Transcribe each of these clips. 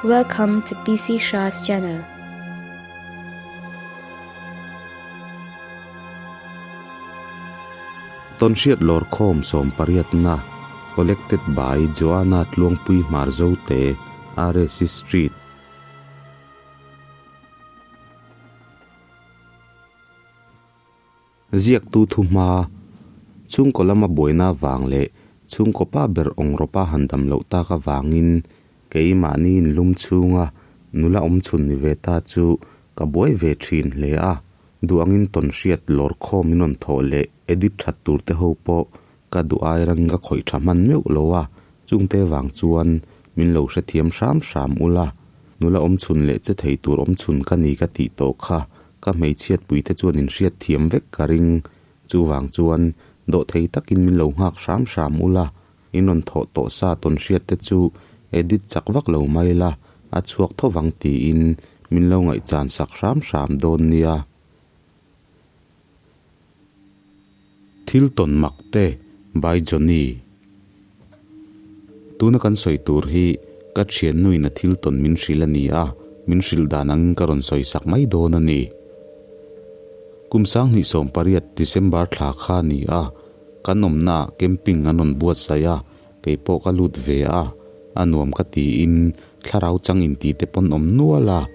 Welcome to PC Shah's channel. Tawnhriat Lawrkhawm sawmpariatna Collected by Joanna Tluangpui Hmarzote, RSC Street. Ziaktu thuhma, chhungkaw lama buaina vang leh chhungkaw pa ber awngrawpa han dam loh tak avangin keimahni inlum chhunga nula awmchhun ni ve ta chu ka buai ve thin hle a. Duh angin tawnhriat lawrkhawm in rawn thawh leh edit that tur te ho pawh ka duh ai rangin ka khawih tha hman meuh lo a, chungte vang chuan min lo hrethiam hram hram ula, nula awmchhun leh che thei tur awmchhun ka ni ka tih tawh kha Ka hmeichhiatpui te chuan in hriat thiam vek ka ring. Chuvang chuan dawhthei takin min lo nghak hram hram ula, in rawn thawh tawh sa tawn hriat te chu edit chak vak lo mai la, a chhuak tho vang tiin min lo ngaihchan sak hram hram dawn nia. Thil tawn mak te by Johnny. Tuna kan sawi tur hi ka thiannuin a thil tawn min hrilh a ni a, min hrilh dan angin ka rawn sawi sak mai dawn a ni. Kum 2018 December thla kha a ni a, kan awmnaah camping an rawn buatsaih a, kei pawh ka lut ve a, a nuam ka tiin thlarau chang inti te pawn awm nual a.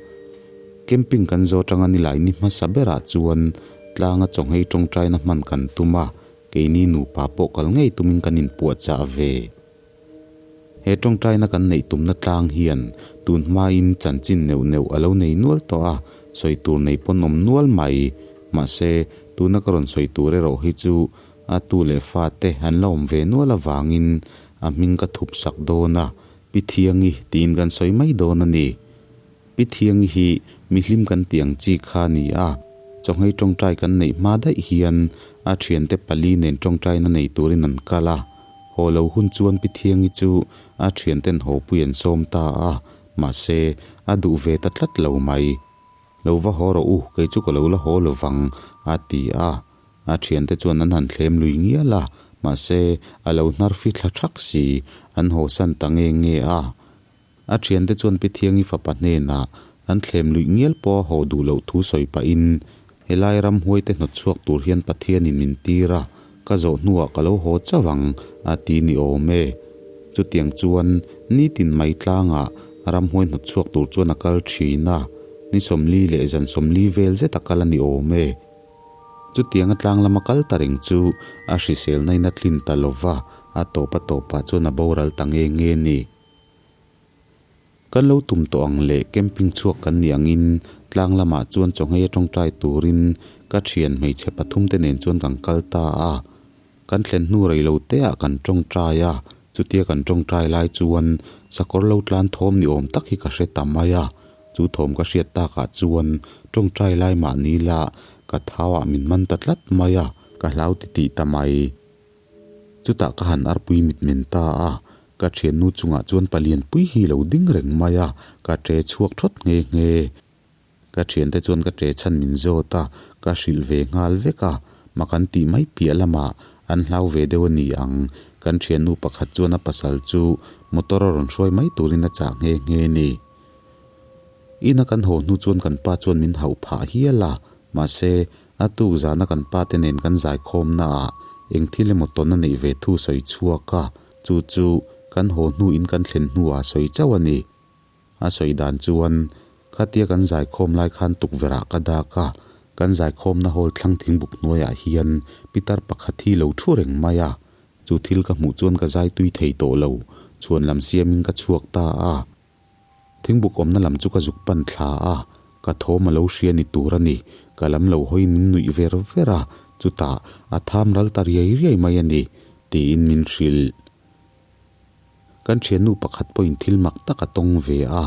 Camping kan zawh atanga nilai ni hmasa berah chuan tlanga chawnghei tawngtaina hman kan tum a, keini nupa pawh kal ngei tumin kan inpuahchah ve. He tawngtaina kan neih tumna tlang hian tun hmain chanchin neuh neuh a lo nei nual tawh a, sawi tur nei pawn awm nual mai. Mahse, tuna ka rawn sawi tur erawh hi chu a tu leh fate an la awm ve nual avangin a hming ka thup sak dawn a, Pi Thiangi tiin kan sawi mai dawn a ni. Pi Thiangi hi mihlim kan tih ang chi kha a ni a, chawhngei tawngtai kan neih hma daih hian a thiante pali nen tawngtaina nei turin an kal a. Haw lo hun chuan Pi Thiangi chu a thianten hawpui an sawm ta a, mahse a duh ve ta tlat lo mai. Lo va haw rawh u, kei chu ka lo la haw lo vang, a ti a. A thiante chuan an han thlem lui ngial a, mahse a lo hnar fi thla thak si, an hawsan ta nge nge a. A thiante chuan Pi Thiangi fapa hnenah an thlem luih ngial pawh a haw duh loh thu sawi pahin, Helai ramhuaite hnawt chhuak tur hian Pathianin min tir a, ka zawh hnuah ka lo haw chauh ang, a ti ni awm e. Chutiang chuan nitin mai tlangah ramhuai hnawt chhuak tur chuan a kal thin a, ni 40 leh zan 40 vel zet a kal a ni awm e. Chutianga tlang lama kal ta reng chu a hriselna in a tlin ta lova, a tawp a tawpah chuan a boral ta nge nge ni. Kan lo tum tawh ang leh camping chhuak kan nih angin tlang lamah chuan chawnghei a tawngtai turin ka thian hmeichhe pathum te nen chuan kan kal ta a. Kan thlen hnu rei lo te ah kan tawngtai a, chutia kan tawngtai lai chuan sakawr lo tlan thawm ni awm tak hi ka hre ta mai a. Chu thawm ka hriat takah chuan tawngtai lai mahni la ka thau ah min man ta tlat mai a, ka hlau titih ta mai. Chutah ka han arpui mit men ta a, ka thiannu chungah chuan palianpui hi lo ding reng mai a, ka ṭe chhuak thawt nghe nghe. Ka thiante chuan ka ṭe chhan min zawt a, ka hrilh ve nghal vek a, ma kan tih mai piah lamah an hlau ve deuh a ni ang. Kan thiannu pakhat chuan a pasal chu motor a rawn hruai mai turin a chah nghe nghe ni. Ina kan haw hnu chuan kan pa chuan min hauh phah hial a, mahse A tuk zana kan pa te nen kan zaikhawmna ah eng thil emaw tawn a neih ve thu sawi chhuak a, chu chu kan haw hnu in kan thlen hnu ah sawi chauh a ni. A sawi dan chuan, khatia kan zaikhawm lai khan tukverh ah ka dak a, kan zaikhawmna hall thlang thingbuk hnuai ah hian pitar pakhat hi lo thu reng mai a, chu thil ka hmuh chuan ka zai tui thei tawh lo, chhuan lam siam in ka chhuak ta a. Thingbuk awmna lam chu ka zuk pan thla a, ka thawm a lo hria ni tur a ni. Ka lam lo hawiin min nuih ver ver a, chutah a tham ral ta riai riai mai a ni, tiin min hrilh. Kan thiannu pakhat pawhin thil mak tak a tawng ve a,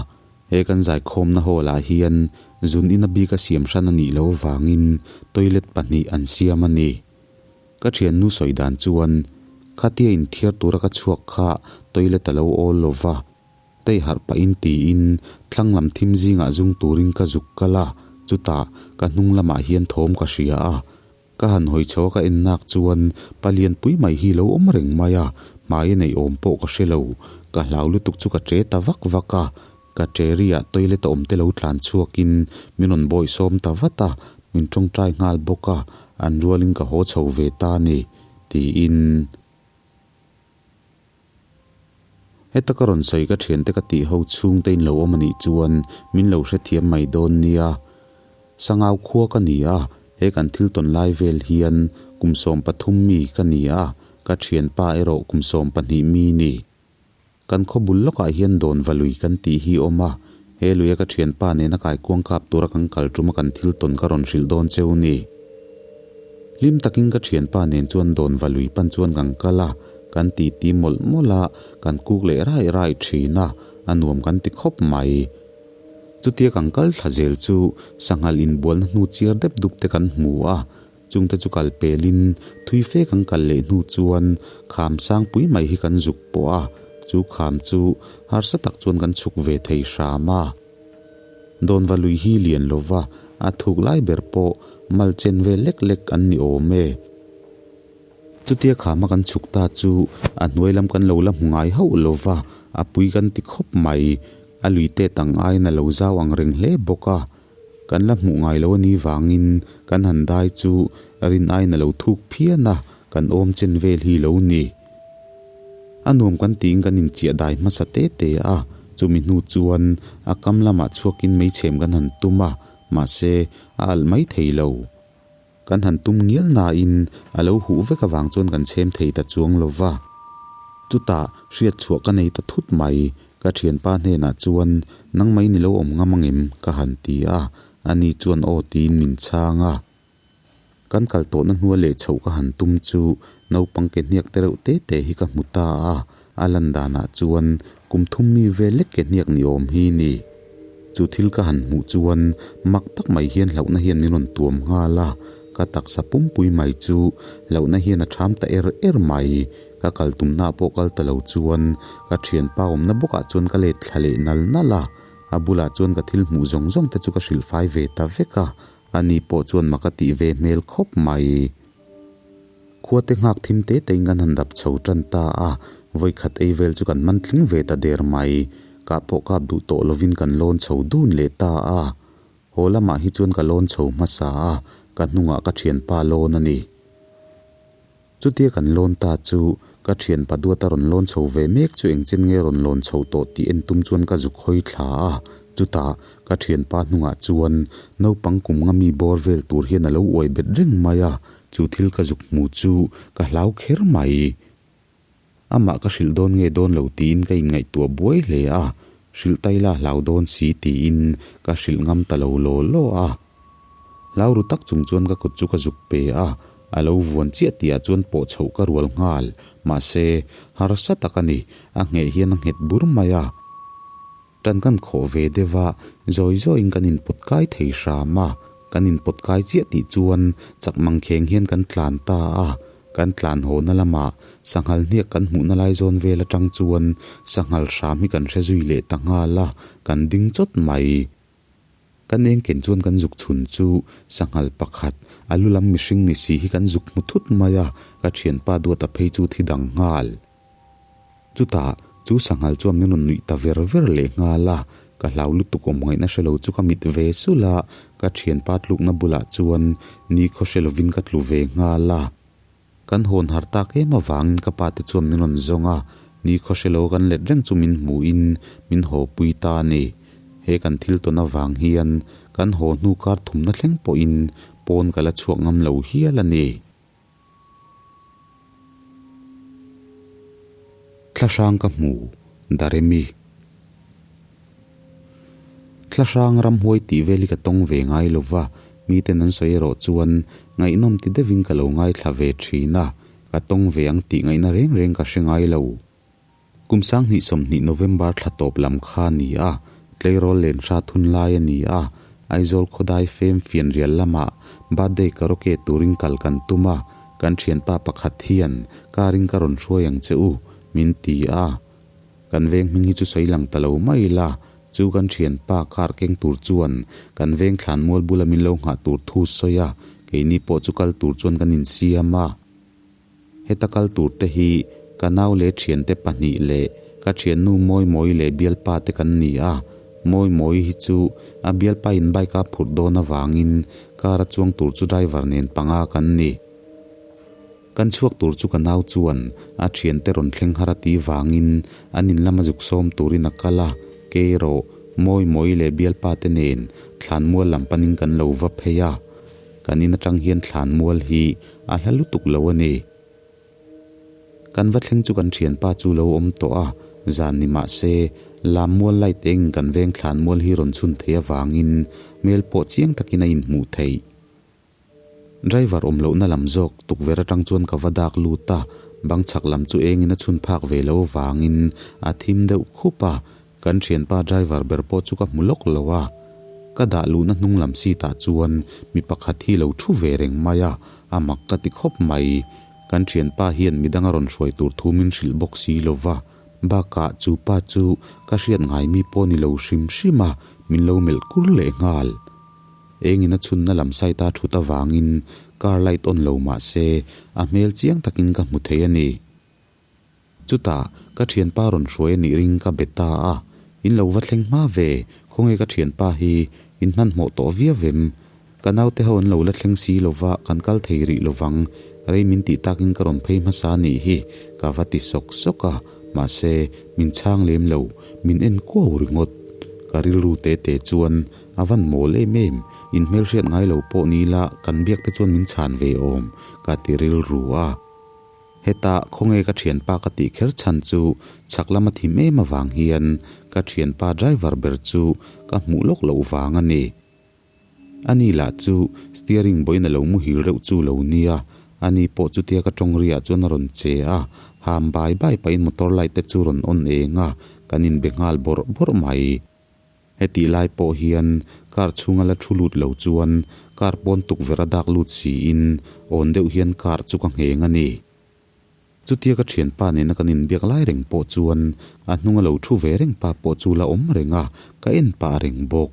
he kan zaikhawmna hall ah hian zun ina bik a siam hran a nih loh avangin toilet pahnih an siam a ni. Ka thiannu sawi dan chuan, Khatia inthiar tura ka chhuak kha toilet a lo awl lo va, Tei harh pahin tiin thlang lam thim zingah zung turin ka zuk kal a, chutah ka hnung lamah hian thawm ka hria a. Ka han hawi chho a ka en nak chuan palian pui mai hi lo awm reng mai a, hmai a neih awm pawh ka hre lo. Ka hlau lutuk chu ka ṭe ta vak vak a, Ka ṭeri-ah toilet a awm te lo tlan chhuakin min rawn bawihsawm ta vat a, min ṭawngṭai nghal bawk a, an rualin ka haw chho ve ta a ni, tiin. Heta ka rawn sawi ka thiante ka tih ho chhungte in lo awm a nih chuan min lo hrethiam mai dawn nia. Sangau khua ka ni a, he kan thil tawn lai vel hian kum 13 mi ka ni a, ka thianpa erawh kum 12 mi ni. Kan khaw bul lawkah hian dawn va lui kan tih hi a awm a, he luia ka thianpa nena kaikuang kap tura kan kal tuma kan thil tawn ka rawn hrilh dawn cheu ni. Hlim takin ka thianpa nen chuan dawn va lui pan chuan kan kal a, kan titi mawlh mawlh a, kan kuk leh raih raih thin a, a nuam kan ti khawp mai. Chutia kan kal thla zel chu sanghal inbualna hnu chiar dep dup te kan hmu a, Chungte chu kal pelin thui fe kan kal leh hnu chuan kham sangpui mai hi kan zuk pawh a, chu kham chu harsa tak chuan kan chhuk ve thei hram a. Dawnva lui hi lian lova a thuk lai ber pawh mal chen vel lek lek an ni awm e. Chutia khama kan chhuk ta chu a hnuai lam kan lo la hmu ngai hauh lova, a pui kan ti khawp mai. A lui te tang aiin a lo zau ang reng hle bawk a. Kan la hmuh ngai lo a nih vangin kan han dai chu rin aiin a lo thuk phian a, kan awm chen vel hi lo ni. A nuam kan tiin kan inchiah dai hmasa te te a, chumi hnu chuan a kam lamah chhuakin meichhem kan han tum a, mahse a alh mai thei lo. Kan han tum ngial nain a lo huh vek avang chuan kan chhem thei ta chuang lo va. Chutah hriat chhuah ka nei ta thut mai, ka thianpa hnenah chuan nang mai ni lo awm ngam angem ka han ti a, ani chuan aw tiin min chhang a. Kan kal tawhna hnua leh chhoh ka han tum chu naupang ke hniak te reuh te te hi ka hmu ta a, a lan danah chuan kum thum mi vel lek ke hniak ni awm hi ni. Chu thil ka han hmuh chuan mak tak mai hian hlauhna hian min rawn tuam nghal a, ka taksa pumpui mai chu hlauhna hian a ṭham ta er er mai. Ka kal tumna pawh kal ta lo chuan ka ṭhianpa awmna bawkah chuan ka let thla leh nal nal a, a bulah chuan ka thil hmuh zawng zawng te chu ka hrilh fai ve ta vek a, ani pawh chuan mak a tih ve hmel khawp mai. Khuate nghak thim te tein kan han dap chho tan ta a, vawikhat ei vel chu kan man tling ve ta der mai. Kah pawh kap duh tawh lovin kan lawn chho dun leh ta a. Haw lamah hi chuan ka lawn chho hmasa a, ka hnungah ka thianpa lawn a ni. Chutia kan lawn ta chu ka thianpa duata rawn lawn chho ve mek chu engchen nge rawn lawn chho tawh tih en tum chuan ka zuk hawi thla a. Chutah ka thianpa hnungah chuan naupang kum nga mi bawr vel tur hian a lo uai bet reng mai a, Chu thil ka zuk hmu chu ka hlau kher mai. Amah ka hrilh dawn nge dawn lo tiin ka inngaihtuah buai hle a, hrilh ta ila hlau dawn si tiin ka hrilh ngam ta lo law law a. Hlau ru tak chung chuan ka kut chu ka zuk pe a, a lo vuan chiah tihah chuan pawh chhoh ka rual nghal. Mahse, harsa tak a ni, a ngheh hian a nghet bur mai a. Tan kan khawh ve deuh a, zawi zawiin kan inpawt kai thei hram a, kan inpawt kai chiah tih chuan chak mangkheng hian kan tlan ta a, kan tlan hawna lamah sanghal hniak kan hmuhna lai zawn vel atang chuan sanghal hram hi kan hre zui leh ta nghal a, kan ding chawt mai. Kan engken chuan kan zuk chhun chu sanghal pakhat, a lu lam mihring ni si hi kan zuk hmu thut mai a, ka thianpa duata phei chu thi dang nghal. Chutah, chu sanghal chuan min rawn nuih ta ver ver leh nghal a, ka hlau lutuk awm ngaihna hre lo chu ka mit ve sulh a, ka thianpa tlukna bulah chuan ni khaw hre lovin ka tlu ve nghal a. Kan hawn har tak em avangin ka pa te chuan min rawn zawng a, ni khaw hre lo kan let reng chu min hmuhin min haw pui ta a ni. He kan thil tawn avang hian kan haw hnu kar thumna thleng pawhin pawn ka la chhuak ngam lo hial a ni. Thlahrang ka hmu, Daremi. Thlahrang ramhuai tih vel hi ka tawng ve ngai lo va, miten an sawi erawh chuan ngaihnawm ti deuhin ka lo ngaithla ve thin a, ka tawng ve ang tih ngaihna reng reng ka hre ngai lo. Kum 2020 November thla tawp lam kha a ni a, tleirawl len hrat hun lai a ni a, Aizawl khawdai fem fianrial lamah birthday karaoke turin kal kan tum a, kan thianpa pakhat hian car in ka rawn hruai ang che u, min ti a. Kan veng hming hi chu sawi lang ta lo mai ila, chu kan thianpa car keng tur chuan kan veng thlan mual bula min lo nghah tur thu sawi a, keini pawh chu kal tur chuan kan insiam a. Heta kal tur te hi ka nau leh thiante pahnih leh ka thiannu Mawimawi leh bialpa te kan ni a. Mawimawii hi chu a bialpa in bike a phurh dawn avangin car a chuang tur chu driver nen panga kan ni. Kan chhuak tur chu ka nau chuan a thiante rawn thleng har a tih vangin an in lama zuk sawm turin a kal a, kei erawh Mawimawii leh bialpa te nen thlanmual lam panin kan lo va phei a, kan in atang hian thlanmual hi a hla lutuk lo a ni. Kan va thleng chu kan thianpa chu lo awm tawh a, zan ni mah se lammual light eng kan veng thlanmual hi rawn chhun thei avangin hmel pawh chiang takin a inhmuh theih. Driver awm lohna lam zawk tukverh atang chuan ka va dak lut a, bang chhak lam chu engin a chhun phak ve lo vangin a thim deuh khup a, kan thianpa driver ber pawh chu ka hmu lawk lo a. Ka dah luhna hnung lam seat ah chuan mi pakhat hi lo thu ve reng mai a, a mak ka ti khawp mai. Kan thianpa hian midang a rawn hruai tur thu min hrilh bawk si lo va, bakah chu pa chu ka hriat ngai mi pawh ni lo hrim hrim a, min lo melh kur leh nghal. Engin a chhunna lam side a thut avangin car light on lo mah se a hmel chiang takin ka hmu thei a ni. Chutah ka thianpa rawn hruai a nih ring ka be ta a, in lo va thleng hma ve, khawnge ka thianpa hi in hmanhmawh tawh viau em? Ka naute ho an lo la thleng si lova kan kal thei rih lovang, rei min tih takin ka rawn phei hmasa a nih hi ka va ti sawk sawk a, mahse min chhang lem lo, min en kuau ringawt. Ka rilru te te chuan A van mawl em em, in hmelhriat ngai lo pawh ni ila kan biak te chuan min chhan ve awm, ka ti rilru a. Heta khawnge ka thianpa ka tih kher chhan chu chhak lama thim em avang hian ka thianpa driver ber chu ka hmuh lawk loh vang a ni. Ani lah chu steering bawiin a lo muhil reuh chu lo nia, ani pawh chutia ka tawng riah chuan a rawn che a, ham bai bai pahin motor light te chu rawn on eng a, kan inbe nghal bawrh bawrh mai. Hetih lai pawh hian car chhunga la thu lut lo chuan car pawn tukverh a dak lut siin awn deuh hian car chu ka ngheng a ni. Chutia ka thianpa nena kan inbiak lai reng pawh chuan a hnunga lo thu ve reng pa pawh chu la awm reng a, ka en pah reng bawk.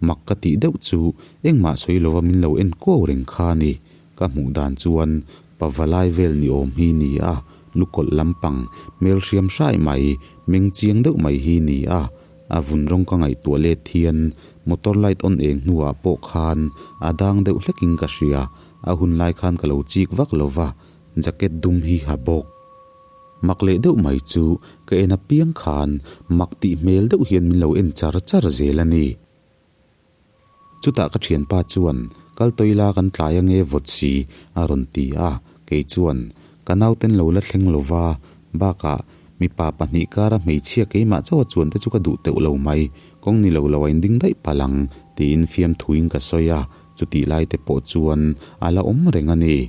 Mak ka tih deuh chu engmah sawi lova min lo en kuau reng kha a ni. Ka hmuh dan chuan pava lai vel ni awm hi ni a, lukawlh lampang hmel hriam hrai mai, meng chiang deuh mai hi ni a. A vun rawng ka ngaihtuah let hian motor light on eng hnuah pawh khan a dang deuh hlekin ka hria, a hun lai khan ka lo chik vak lo va, jacket dum hi ha bawk. Mak leh deuh mai chu ka en apiang khan mak tih hmel deuh hian min lo en char char zel a ni. Chutah ka thianpa chuan, Kal tawila kan tlai ange vawt si, a rawn ti a. Kei chuan, Ka nauten lo la thleng lo va, bakah mipa pahnih kara hmeichhia keimah chauha chuan te chu ka duh teuh lo mai, kawng ni lo lo a inding daih palh ang, tiin fiamthuin ka sawi a, chutih lai te pawh chuan a la awm reng a ni.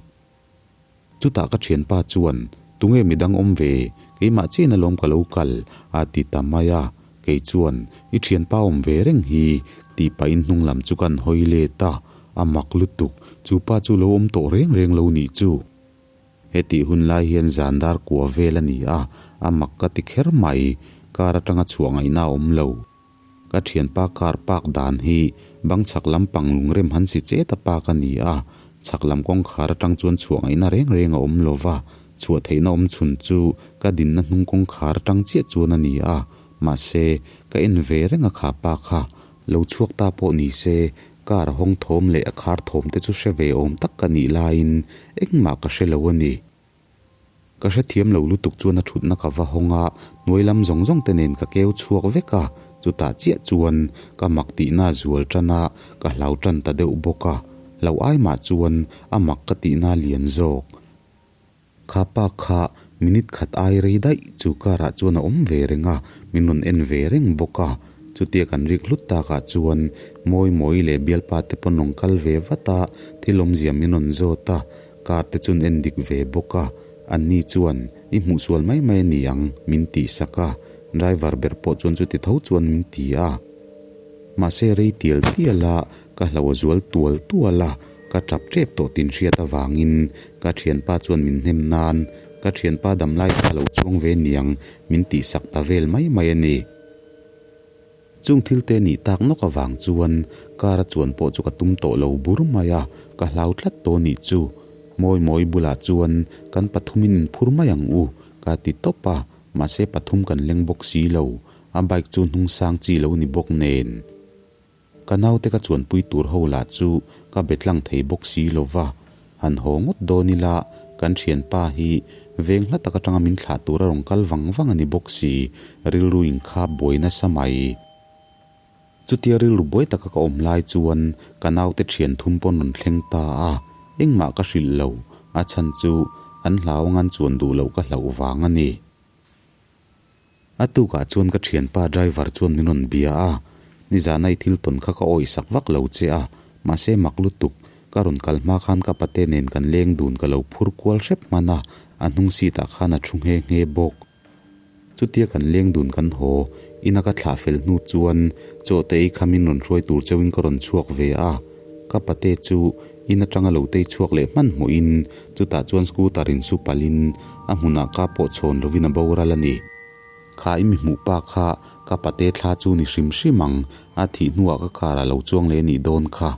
Chutah ka thianpa chuan, Tunge midang awm ve, keimah chian alawm ka lo kal, a ti ta mai a. Kei chuan, I thianpa awm ve reng hi, tih pahin hnung lam chu kan hawi let a, a mak lutuk, chu pa chu lo awm tawh reng reng lo nih chu. Hetih hun lai hian zan dar kua vel a ni a, a mak ka ti kher mai, car atanga chhuah ngaihna a awm lo. Ka thianpa car park dan hi bang chhak lam pang lungrem han si chet a park a ni a, chhak lam kawngkhar atang chuan chhuah ngaihna reng reng a awm lo va, chhuah theihna awm chhun chu ka dinna hnung kawngkhar atang chiah chuan a ni a, mahse ka en ve reng a kha pa kha lo chhuak ta pawh ni se car a hawng thawm leh a khar thawm te chu hre ve awm tak ka nih laiin engmah ka hre lo a ni. Ka hrethiam lo lutuk chuan a thutna ka va hawng a, hnuai lam zawng zawng te nen ka keu chhuak vek a, chutah chiah chuan ka mak tihna a zual tan a, ka hlau tan ta deuh bawk a, hlau ai mah chuan a mak ka tihna a lian zawk. Kha pa kha minute khat ai rei daih chu car ah chuan a awm ve reng a, min rawn en ve reng bawk a, chutia kan rik hlut takah chuan Mawimawi leh bialpa te pawn rawn kal ve vat a, thil awmzia min rawn zawt a, Car te chun en dik ve bawk a, anni chuan i hmuh sual mai mai a ni ang min tih sak a, driver ber pawh chuan chuti tho chuan min ti a. Mahse rei tial tial a, ka hlo a zual tual tual a, ka tap tep tawh tin hriat avangin ka thianpa chuan min hnem nan ka thianpa damlai kha a lo chuang ve niang min tih sak ta vel mai mai a ni. Chung thil te nih tak nawk avang chuan car a chuan pawh chu ka tum tawh lo bur mai a, ka hlau tlat tawh nih chu. Mawi Mawi bulah chuan kan pathumin inphur mai ang u, ka ti tawp a, mahse pathum kan leng bawk si lo. a bike chu hnung sang chi lo ni bawk nen. Ka naute ka chuanpui tur ho lah chu ka be tlang thei bawk si lo va, han haw ngawt dawn ila kan thianpa hi veng hla tak atanga min thlah tur a rawn kal vang vang a ni bawk si, rilru inkhap buai nasa mai. Chutia rilru buai taka ka awm lai chuan ka naute thian thum pawn rawn thleng ta a, engmah ka hrilh lo, a chhan chu an hlau anga an chuan duh loh ka hlauh vang a ni. A tukah chuan ka thianpa driver chuan min rawn bia a, nizana i thil tawn kha ka awih sak vak lo che a, mahse mak lutuk, ka rawn kal hma khan ka pate nen kan leng dun ka lo phur kual hrep hman a, a hnung seat ah khan a thu nghe nghe bawk. Chutia kan leng dun kan haw, ina ka thlah fel hnu chuan chaw te ei kha min rawn hruai tur chauhin ka rawn chhuak ve a, ka pate chu in atanga lo tei chhuak leh hmanhmawhin chutah chuan scooter in su palhin a hmunah ka pawh chhawn lovin a boral a ni. Kha i mi hmuh pa kha ka pate thla chu ni hrim hrim ang, a thih hnuah ka car a lo chuang leh nih dawn kha.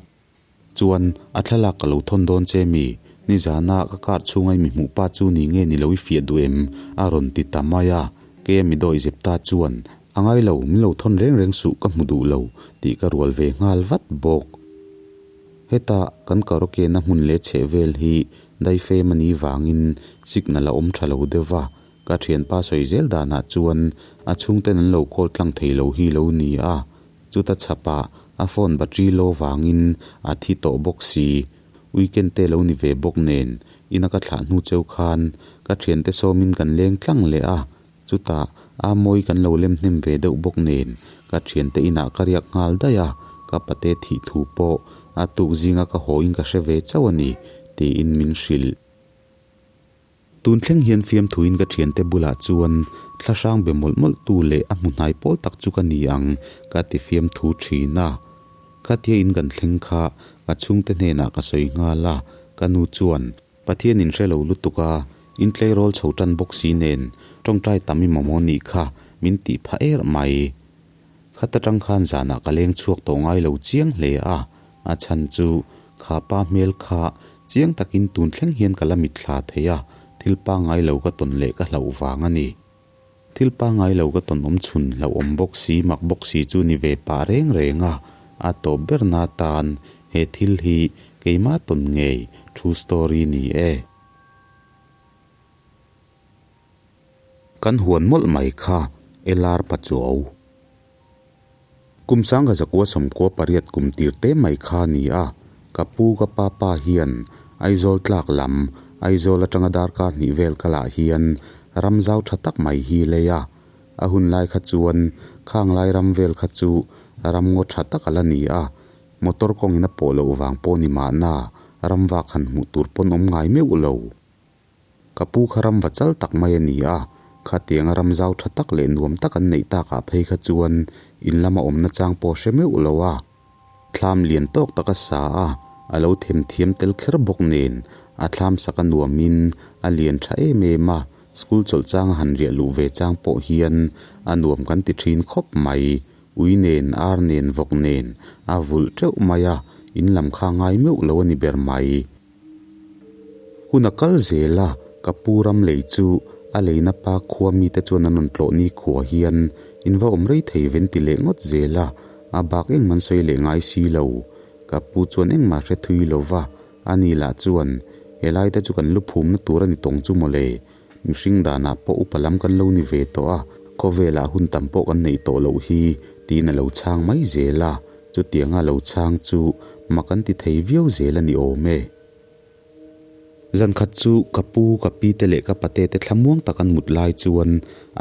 Chuan, a thlalak ka lo thawn dawn che mi? Nizana ka car chhunga i mi hmuh pa chu ni nge ni lo i fiah duh em? a rawn ti ta mai a. Keia mi dawi zep ta chuan, A ngai lo, min lo thawn reng reng suh ka hmu duh lo tih ka rual ve nghal vat bawk. Heta kan karaoke na hmun leh chheh vel hi daifem a nih vangin signal a awm tha lo deuh va, ka thianpa sawi zel danah chuan a chhungten an lo call tlang thei lo hi lo ni a. Chuta chhapah a phone battery low vangin a thi tawh bawk si. Weekend te lo ni ve bawk nen ina ka thlah hnu cheu khan ka thiante sawmin kan leng tlang leh a, chutah a mawi kan lo lem hnem ve deuh bawk nen ka thiante inah ka riak nghal daih a, ka pate thih thu pawh a tuk zinga ka haw in ka hre ve chauh a ni tiin min hrilh. Tun thleng hian fiamthuin ka thiante bulah chuan thlahrang be mawlh mawlh tu leh a hmu hnai pawl tak chu ka ni ang ka ti fiamthu thin a. Khatia in kan thleng kha ka chhungte hnenah ka sawi nghal a, ka nu chuan, Pathian in hre lo lutuk a, in tleirawl chho tan bawk si nen tawngtai tam i mamawh nih kha min tih phah er mai. Khat atang khan zanah ka leng chhuak tawh ngai lo chiang hle a, a chhan chu kha pa hmel kha chiang takin tun thleng hian ka la mitthla thei a, thil pangngai lo ka tawn leh ka hlauh vang a ni. Thil pangngai lo ka tawn awm chhun hlauhawm bawk si mak bawk si chu ni ve pah reng reng a, a tawp ber na tan he thil hi keimah tawn ngei true story ni e. Kan huan mawlh mai kha LR Pachuau. Kum sangha zakua sawmkua pariat kum tir te mai kha ni a, ka pu ka pa pa hian Aizawl tlak lam, Aizawl atanga darkar hnih vel kalah hian ram zau tha tak mai hi lei a. A hun lai kha chuan khang lai ram vel kha chu ram ngaw tha tak a la ni a, motor kawngin a pawh loh vang pawh ni mahna ram vak han hmuh tur pawn awm ngai meuh lo. Ka pu kha ram va chal tak mai a ni a, khatianga ram zau tha tak leh nuam tak an neih takah phei kha chuan in lama awmna chang pawh hre meuh lo a. Thlam lian tawk tak a sa a, a lo themthiam tel kher bawk nen a thlam sak a nuamin a lian tha em em a, school chawlh changa han riah luh ve chang pawh hian a nuam kan ti thin khawp mai. Ui nen, ar nen, vawk nen a vulh teuh mai a, in lam kha ngai meuh lo a ni ber mai. Hun a kal zel a, ka pu ram lei chu a leina pa khua mite chuan an rawn tlawh ni khua hian in va awm rei thei ven ti leh ngawt zel a, a bak engmah an sawi leh ngai si lo. Ka pu chuan engmah hre thui lo va, ani lah chuan helai te chu kan lu phumna tur a ni tawng chu mawle, mihring danah pawh upa lam kan lo ni ve tawh a, khawvelah hun tam pawh kan neih tawh loh hi tiin a lo chhang mai zel a. Chutianga lo chhang chu mak an ti thei viau zel a ni awm e. Zan khat chu ka pu, ka pi te leh ka pate te thlamuang tak an mut lai chuan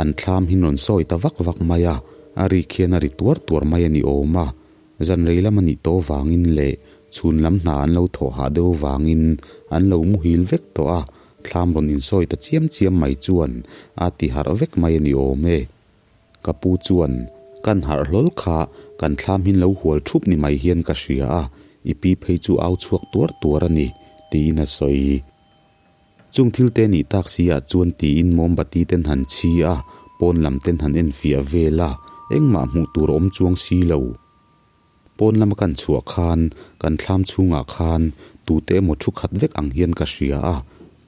an thlam hin rawn sawi ta vak vak mai a, a rik hian a ri tuar tuar mai a ni awm a. Zan rei lam a nih tawh vangin leh chhun lam hna an lo thawh hah deuh vangin an lo muhil vek tawh a, thlam rawn insawi ta chiam chiam mai chuan a ti harh vek mai a ni awm e. Ka pu chuan, Kan harh hlawl kha kan thlam hin lo hual thup ni mai hian ka hria a, i pi phei chu au chhuak tuar tuar a ni, tiin a sawi. Chung thil te nih tak si ah chuan tiin mombati ten han chhi a, pawn lam ten han enfiah vel a, engmah hmuh tur a awm chuang si lo. Pawn lama kan chhuah khan kan thlam chhungah khan tute emaw thu khat vek ang hian ka hria a,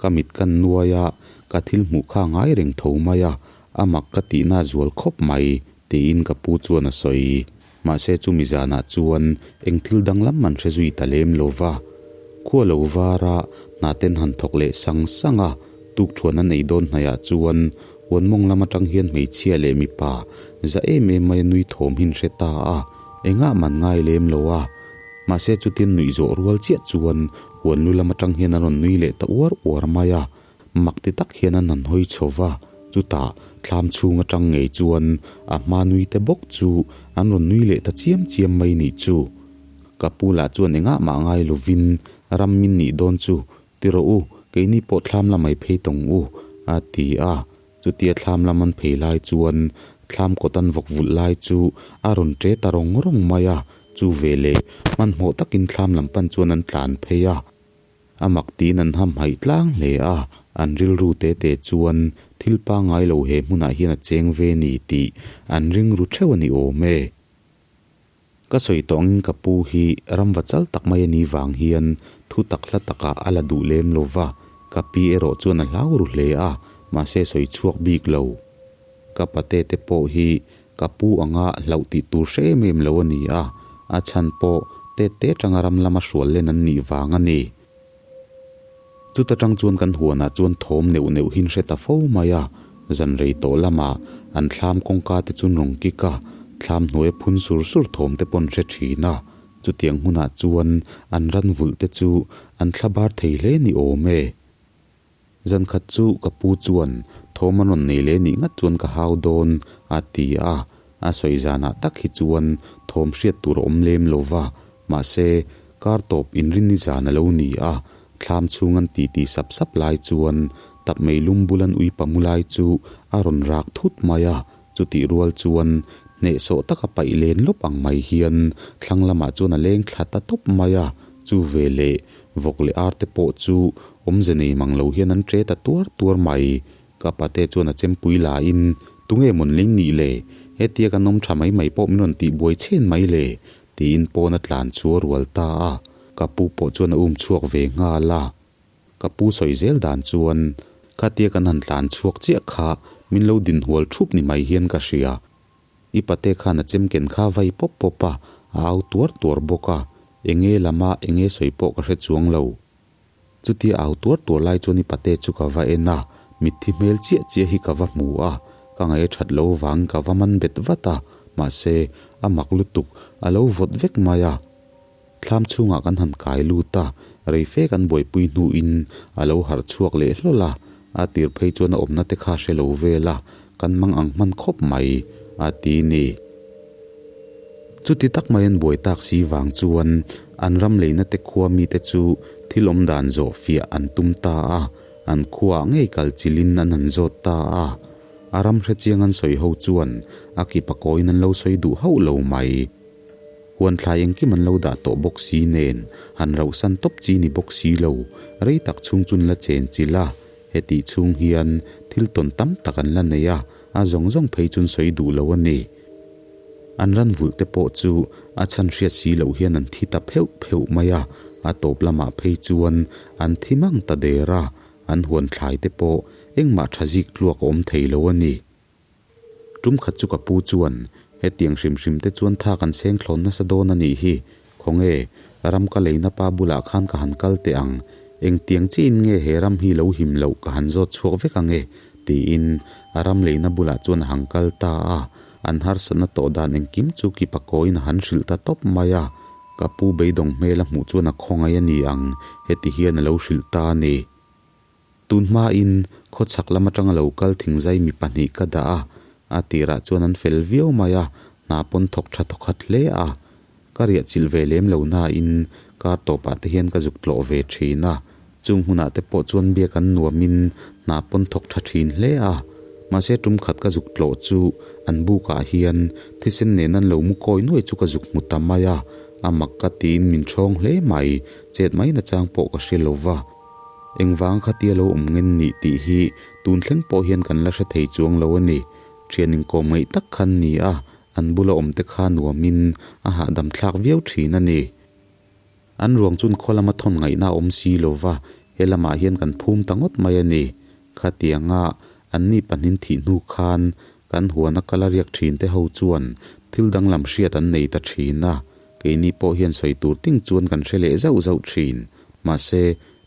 ka mit kan nuai a, ka thil hmuh kha ngai reng tho mai a, a mak ka tihna zual khawp mai, Tiin ka pu chuan a sawi. Mahse chumi zanah chuan eng thil danglam an hre zui ta lem lo va. Khua lo vara hna ten han thawk leh sang sang a, tukṭhuan an ei dawn hnaihah chuan huan mawng lam aṭang hian hmeichhia leh mipa za em em mai a nui thawm hi an hre ta a, engah man ngai lem lo a. Mahse chutin nuih zawh rual chiah chuan huan lu lam aṭang hian an rawn nui leh ta uar uar mai a. Mak ti tak hian an han hawi chho va, chutah thlam chhung atang ngei chuan a hma nui te bawk chu an rawn nui leh ta chiam chiam mai nih chu. Ka pu lah chuan engah mah ngai lovin ram min nih dawn chu ti rawh u, keini pawh thlam lam ai phei tawng u, a ti a. Chutia thlam lam an phei lai chuan thlam kawt an vawk vulh lai chu a rawn ṭe ta rawng rawng mai a, chu veleh hmanhmawh takin thlam lam pan chuan an tlan phei a. A mak tiin an hamhaih tlang hle a, an rilru te te chuan thil pangngai lo he hmunah hian a cheng ve ni tih an ring ru theuh a ni awm e. Ka sawi tawh angin ka pu hi ramva chal tak mai a nih vang hian thu tak hla takah a la duh lem lo va, ka pi erawh chuan a hlau ru hle a, mahse sawi chhuak bik lo. Ka pate te pawh hi Ka pu anga hlauh tih tur hre em em lo a ni a, a chhan pawh tet te atanga ram lama hrual len an nih vang a ni. Chuta tang chuan kan huanah chuan thawm neuh neuh hin hre ta fo mai a, zan rei tawh lamah an thlam kawngka te chu rawng kik a, thlam hnuaia phun sur sur thawm te paw'n hre thin a, chutiang hunah chuan an ran vulh te chu an thla bar thei hle ni awm e. Zan khat chu ka pu chuan thawm an rawn nei leh nih ngat chuan ka hau dawn a ti a, a sawi zanah tak hi chuan thawm hriat tur a awm lem lo va, mahse kar tawp inrinni zan a lo ni a, thlam chhung an titi sap sap lai chuan tap mei lum bul an ui pamu lai chu a rawn rak thut mai a, chutih rual chuan hnehsawh taka paih len lawp ang mai hian thlang lamah chuan a leng thla ta tawp mai a, chu veleh Vawk leh ar te pawh chu awmze nei mang lo hian an ṭe ta tuar tuar mai. Ka pate chuan a chempui lahin, Tunge mawn ling nih le? Hetia kan awm ṭha mai mai pawh min rawn tih buai chhen mai le? tiin pawn a tlan chu a rual ta a. Ka pu pawh chuan a um chhuak ve nghal a. Ka pu sawi zel dan chuan, Khatia kan han tlan chhuak chiah kha min lo dinhual ṭhup ni mai hian ka hria. I pate khan a chemken kha vai pawp pawp a, a au tuar tuar bawk a, enge lama enge sawi pawh ka hre chuang lo. Chutia au tuar tuar lai chuan i pate chu ka va en a, mitthi hmel chiah chiah hi ka va hmu a, ka ngaih a that lo vangin ka va man bet vat a, mahse, a mak lutuk, a lo vawt vek mai a. Thlam chhungah kan han kai lut a, rei fe kan buaipui hnuin a lo harh chhuak leh hlawl a, a tir phei chuan a awmna te kha hre lo vel a, kan mang ang hman khawp mai, a ti ni. Chuti tak mai an buai tak si vang chuan an ram leina te khua mite chu thil awm dan zawh fiah an tum ta a, an khuaah ngei kal chilhin an han zawt ta a. A ram hrechiang an sawi ho chuan a kipa kawiin an lo sawi duh hauh lo mai. Huan thlai engkim an lo dah tawh bawk si nen, han rauhsan tawp chi ni bawk si lo, rei tak chhung chun la chen chilh a, hetih chhung hian thil tawn tam tak an la nei a, a zawng zawng phei chun sawi duh lo a ni. An ran vulh te pawh chu a chhan hriat si loh hian an thi ta pheuh pheuh mai a, a tawp lamah phei chuan an thi mang ta der a, an huan thlai te pawh engmah tha zik tluak a awm thei lo a ni. Tum khat chu ka pu chuan, Hetiang hrim hrim te chuan tha kan chheng thlawn nasa dawn a nih hi, khawnge, ram ka leina pa bulah khan ka han kal teh ang, engtiang chiin nge he ram hi lo him loh ka han zawt chhuak vek ang e, tiin a ram leina bulah chuan a han kal ta a, an harsatna tawh dan engkim chu kipa kawiin a han hrilh ta tawp mai a, ka pu beidawng hmel a hmuh chuan a khawngaih a ni ang, heti hian a lo hrilh ta a ni. Tun hmain khawchhak lam atanga lo kal thingzai mi pahnih ka dah a, a tirah chuan an fel viau mai a, hna pawn thawk tha thawkhat hle a. Ka riah chilh ve lem lo nain kar tawpah te hian ka zuk tlawh ve thin a, chung hunah te pawh chuan biak an nuamin hna pawn thawk tha thin hle a. Mahse tum khat ka zuk tlawh chu an bukah hian thisen nen an lo mu kawi nuai chu ka zuk hmu ta mai a, a mak ka tiin min thawng hle mai, chet mai nachang pawh ka hre lo va. Engvang khatia lo awm ngen nih tih hi tun thleng pawh hian kan la hre thei chuang lo a ni. Thian inkawm ngaih tak khan ni a, an bula awm te kha nuamin a hahdam thlak viau thin a ni. An ruang chun khaw lama thawn ngaihna a awm si lo va, he lamah hian kan phum ta ngawt mai a ni. Khatianga anni pahnin thih hnu khan Kan huana kal a riak thin te ho chuan thil danglam hriat an nei ta thin a, keini pawh hian sawi tur ting chuan kan hre leh zauh zauh thin. Mahse,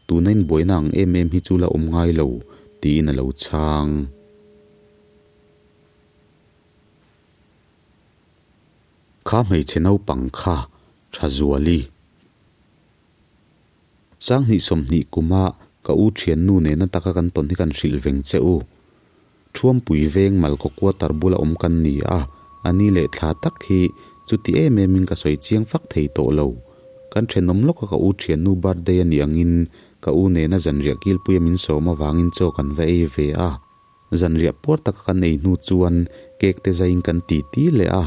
tuna inbuaina ang em em hi chu la awm ngai lo, tiin a lo chhang. Kha hmeichhe naupang kha Thazuali. Sanghnih 20 kuma ka u thiannu nena taka kan tawn hi kan hrilh veng che u. Thuampui veng Malkaw quarter bula awm kan ni a, a ni leh thla tak hi chuti em emin ka sawi chiang fak thei tawh lo. Kan thenawm lawka ka u thiannu birthday a nih angin ka u nena zanriah kilpuia min sawm avangin chaw kan va ei ve a. Zanriah puar taka kan ei hnu chuan cake te zaiin kan titi leh a,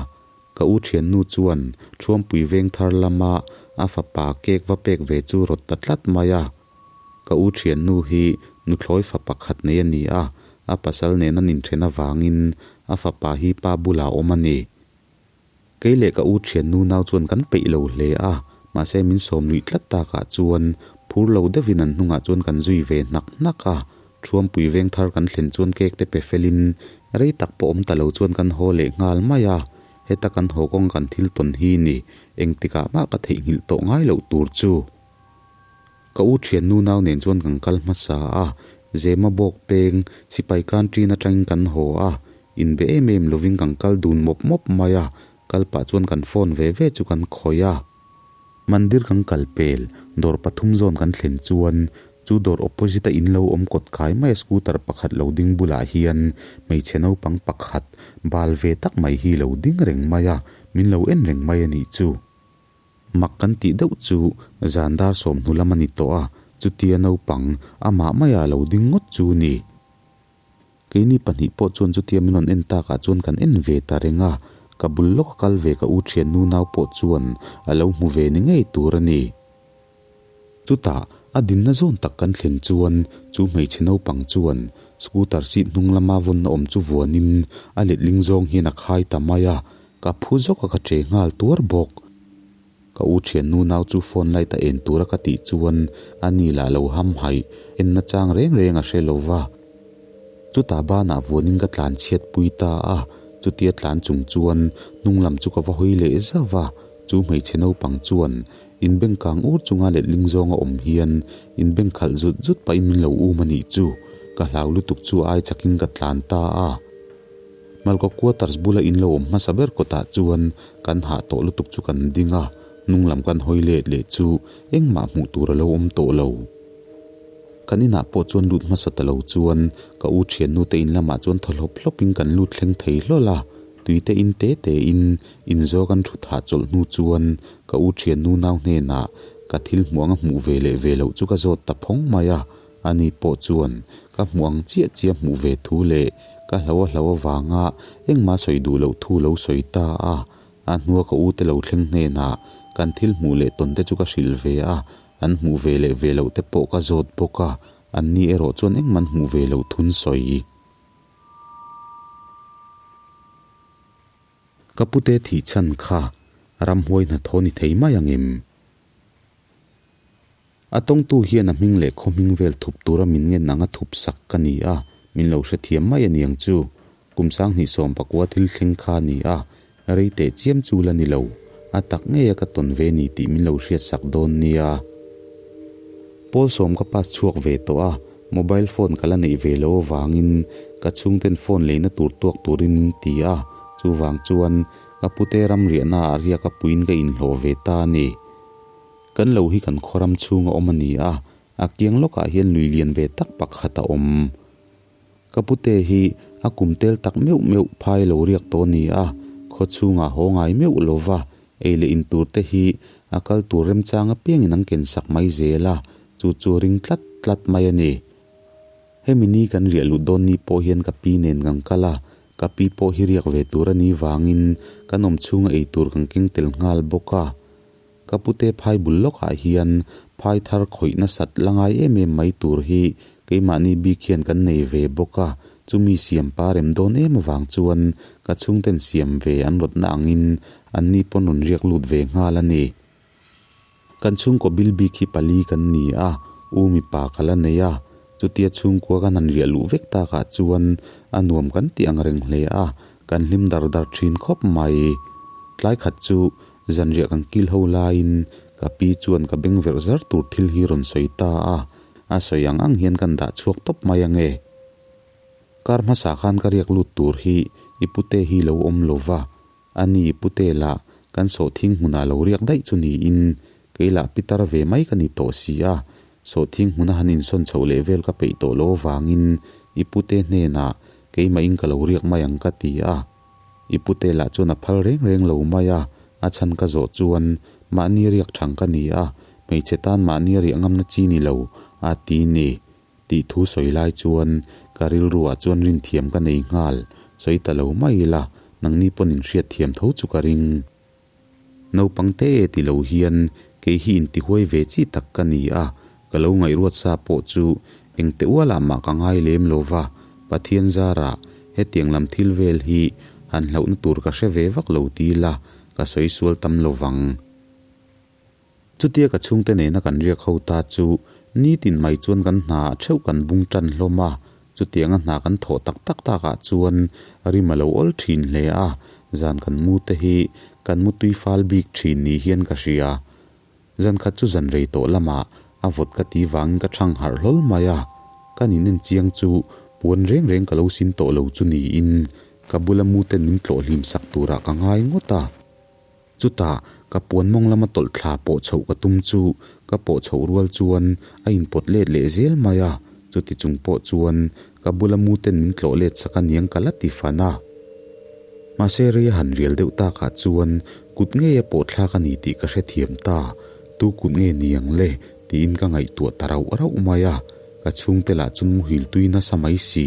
Ka u thiannu chuan Thuampui veng thar lama a fapa cake va pek ve chu rawt ta tlat mai a. Ka u thiannu hi nuthlawi fa pakhat nei a ni a, a pasal nen an inthen avangin a fapa hi pa bulah a awm a ni. Kei leh ka u thiannu nau chuan kan peih lo hle a, mahse min sawm luih tlat takah chuan phur lo deuhin an hnungah chuan kan zui ve hnak hnak a. Thuampui veng thar kan thlen chuan cake te pe felin rei tak pawh awm ta lo chuan kan haw leh nghal mai a, heta kan haw kawng kan thil tawn hi ni, engtikah mah ka theihnghilh tawh ngai loh tur chu. Ka u thiannu nau nen chuan kan kal hmasa a, Zema bawk peng sipai canteen atangin kan haw a, inbe em em lovin kan kal dun mawp mawp mai a, kal pah chuan kan phone ve ve chu kan khawih a. Mandir kan kal pel, dawr pathum zawn kan thlen chuan chu dawr opposite a in lo awm kawt kai mai a scooter pakhat lo ding bulah hian hmeichhe naupang pakhat bal ve tak mai hi lo ding reng mai a, min lo en reng mai a nih chu. Mak kan tih deuh chu zan dar 20 lam a ni tawh a, chutia naupang amah maia lo ding ngawt chu ni. Keini pahnih pawh chuan chutia min rawn en takah chuan kan en ve ta reng a, ka bul lawk a kal ve ka u thiannu nau pawh chuan a lo hmu ve ni ngei tur a ni. Chutah a dinna zawn tak kan thlen chuan chu hmeichhe naupang chuan scooter seat hnung lama vawnna awm chu vuanin a letling zawng hian a khai ta mai a, ka phu zawk a ka che nghal tuar bawk. Ka u thiannu nau chu phone light a en tura ka tih chuan a ni lah lo ham haih, en na chang reng reng a hre lo va. Chutah banah vuanin ka tlan chhiat pui ta a, chutia tlan chung chuan hnung lam chu ka va hawi leh zauh va, chu hmeichhe naupang chuan inbeng kang ur chunga letling zawnga awm hian inbeng khalh zut zut pahin min lo um a nih chu, ka hlau lutuk chu ai chakin ka tlan ta a. Malkaw quarters bula in lo awm hmasa ber kawtah chuan kan hah tawh lutuk chu kan ding a, hnung lam kan hawi let leh chu engmah hmuh tur a lo awm tawh lo. Kan inah pawh chuan lut hmasa ta lo chuan ka u thiannu te in lamah chuan thaw hlawp hlawpin kan lut thleng thei hlawl a, tui te in te te in inzaw kan thut hah chawlh hnu chuan ka u thiannu nau hnenah ka thil hmuh anga hmuh ve leh ve loh chu ka zawt ta phawng mai a. Ani pawh chuan ka hmuh ang chiah chiah hmuh ve thu leh ka hlo a hlo avanga engmah sawi duh loh thu lo sawi ta a. A hnua ka u te lo thleng hnenah kan thil hmuh leh tawn te chu ka hrilh ve a, an hmuh ve leh ve loh te pawh ka zawt bawk a, anni erawh chuan engmah an hmuh ve loh thun sawi. Ka pute thih chhan kha ramhuai hnathawh ni thei mai ang em? A tawngtu hian a hming leh khaw hming vel thup tura min ngen anga thup sak ka ni a, min lo hrethiam mai a niang chu. Kum 2019 thil thleng kha a ni a, rei teh chiam chu la ni lo. A tak ngei a ka tawn ve ni tih min lo hriat sak dawn nia. Pawl sawm ka pass chhuak ve tawh a, mobile phone ka la neih ve lo avangin ka chhungten phone leina tur tuak turin min ti a, chuvang chuan ka pute ramriahna ah riak a puiin ka inhlawh ve ta a ni. Kan lo hi kan khawram chhunga awm a ni a, a kiang lawkah hian lui lian ve tak pakhat a awm. Ka pute hi a kum tel tak meuh meuh phai lo riak tawh a ni a, khaw chhungah haw ngai meuh lo va, ei leh in tur te hi a kal tur remchang apiangin an ken sak mai zel a, chu chu ring tlat tlat mai a ni. Hemi ni kan riah luh dawn ni pawh hian ka pi nen kan kal a, ka pi pawh hi riak ve tur a nih vangin kan awm chhunga ei tur kan keng tel nghal bawk a. Ka pute phai bul lawkah hian phai thar khawih nasat la ngai em em mai tur hi keimahni bik hian kan nei ve bawk a, chumi siam pa rem dawn em avang chuan ka chhungten siam ve an rawtna angin anni pawn rawn riak lut ve nghal a ni. Kan chhungkaw bil bik hi pali kan ni a, u mipa ka la nei a. Chutia chhungkua kan han riah luh vek takah chuan a nuam kan tih ang reng hle a, kan hlim dar dar thin khawp mai. Tlai khat chu zanriah kan kil ho laiin ka pi chuan ka beng verh zar tur thil hi rawn sawi ta a, a sawi ang ang hian kan dah chhuak tawp mai ange. Kar hmasa khan ka riak lut tur hi i pute hi lo awm lo va, A ni, Pute lah kan sawhthing hmunah lo riak daih chu niin, kei lah pitar ve mai ka ni tawh si a, sawhthing hmuna han insawn chhoh leh vel ka peih tawh lo avangin i pute hnenah keimahin ka lo riak mai ang ka ti a. I pute lah chuan a phal reng reng lo mai a, a chhan ka zawh chuan mahni riak thang ka ni a, hmeichhe tan mahni a riah ngamna chi ni lo a ti ni. Tih thu sawi lai chuan ka rilruah chuan rinthiam ka nei nghal, sawi ta lo mai ila, nangni pawn in hriatthiam tho chu ka ring. Naupang te ti lo hian kei hi intihuai ve chi tak ka ni a, ka lo ngaihruat sa pawh chu engte ualah mah ka ngai lem lo va, Pathian zarah hetiang lam thil vel hi han hlauhna tur ka hre ve vak lo ti ila ka sawi sual tam lo vang. Chutia ka chhungte nena kan riak ho ta chu nitin mai chuan kan hna ah theuh kan bung tan hlawm a, chutianga hna kan thawh tak tak takah chuan rim a lo awl thin hle a, zan kan mu te hi kan mu tui fal bik thin ni hian ka hria. Zan khat chu zan rei tawh lamah a vawt ka ti vangin ka thang harh hlawl mai a, ka nin en chiang chu puan reng reng ka lo sin tawh lo chu niin ka bula mu ten min tlawh hlim sak turah ka ngai ngawt a. Chutah, ka puan mawng lama tawlh thla pawh chhoh ka tum chu ka pawh chhoh rual chuan a inpawt let leh zel mai a, chuti chung pawh chuan ka bula mu ten min tlawh let sak a niang ka la ti fan a. Mahse rei a han rial deuh takah chuan kut ngei a pawh thlak a ni tih ka hrethiam ta, tu kut nge ni ang le tiin ka ngaihtuah ta rauh rauh mai a, ka chhungte lah chu muhil tui nasa mai si,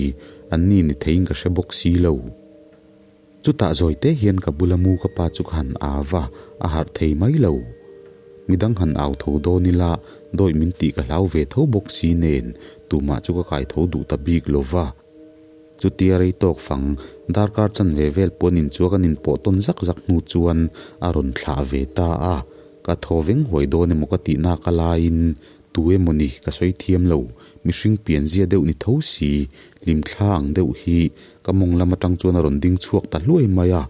an ni ni theiin ka hre bawk si lo. Chutah zawite hian ka bula mu ka pa chu ka han au va, a harh thei mai lo. Midang han au tho dawn ila, dawi min tih ka hlau ve tho bawk si nen, tumah chu ka kai tho duh ta bik lo va. Chutia rei tawk fang, darkar chanve vel puan in chu kan inpawh tawn zak zak hnu chuan a rawn thlah ve ta a. Ka thaw veng huai dawn emaw ka tih nak a laiin Tu emawni ka sawi thiam lo, mihring pianzia deuh ni tho si, hlimthla ang deuh hi ka mawng lam atang chuan a rawn ding chhuak ta hluai mai a.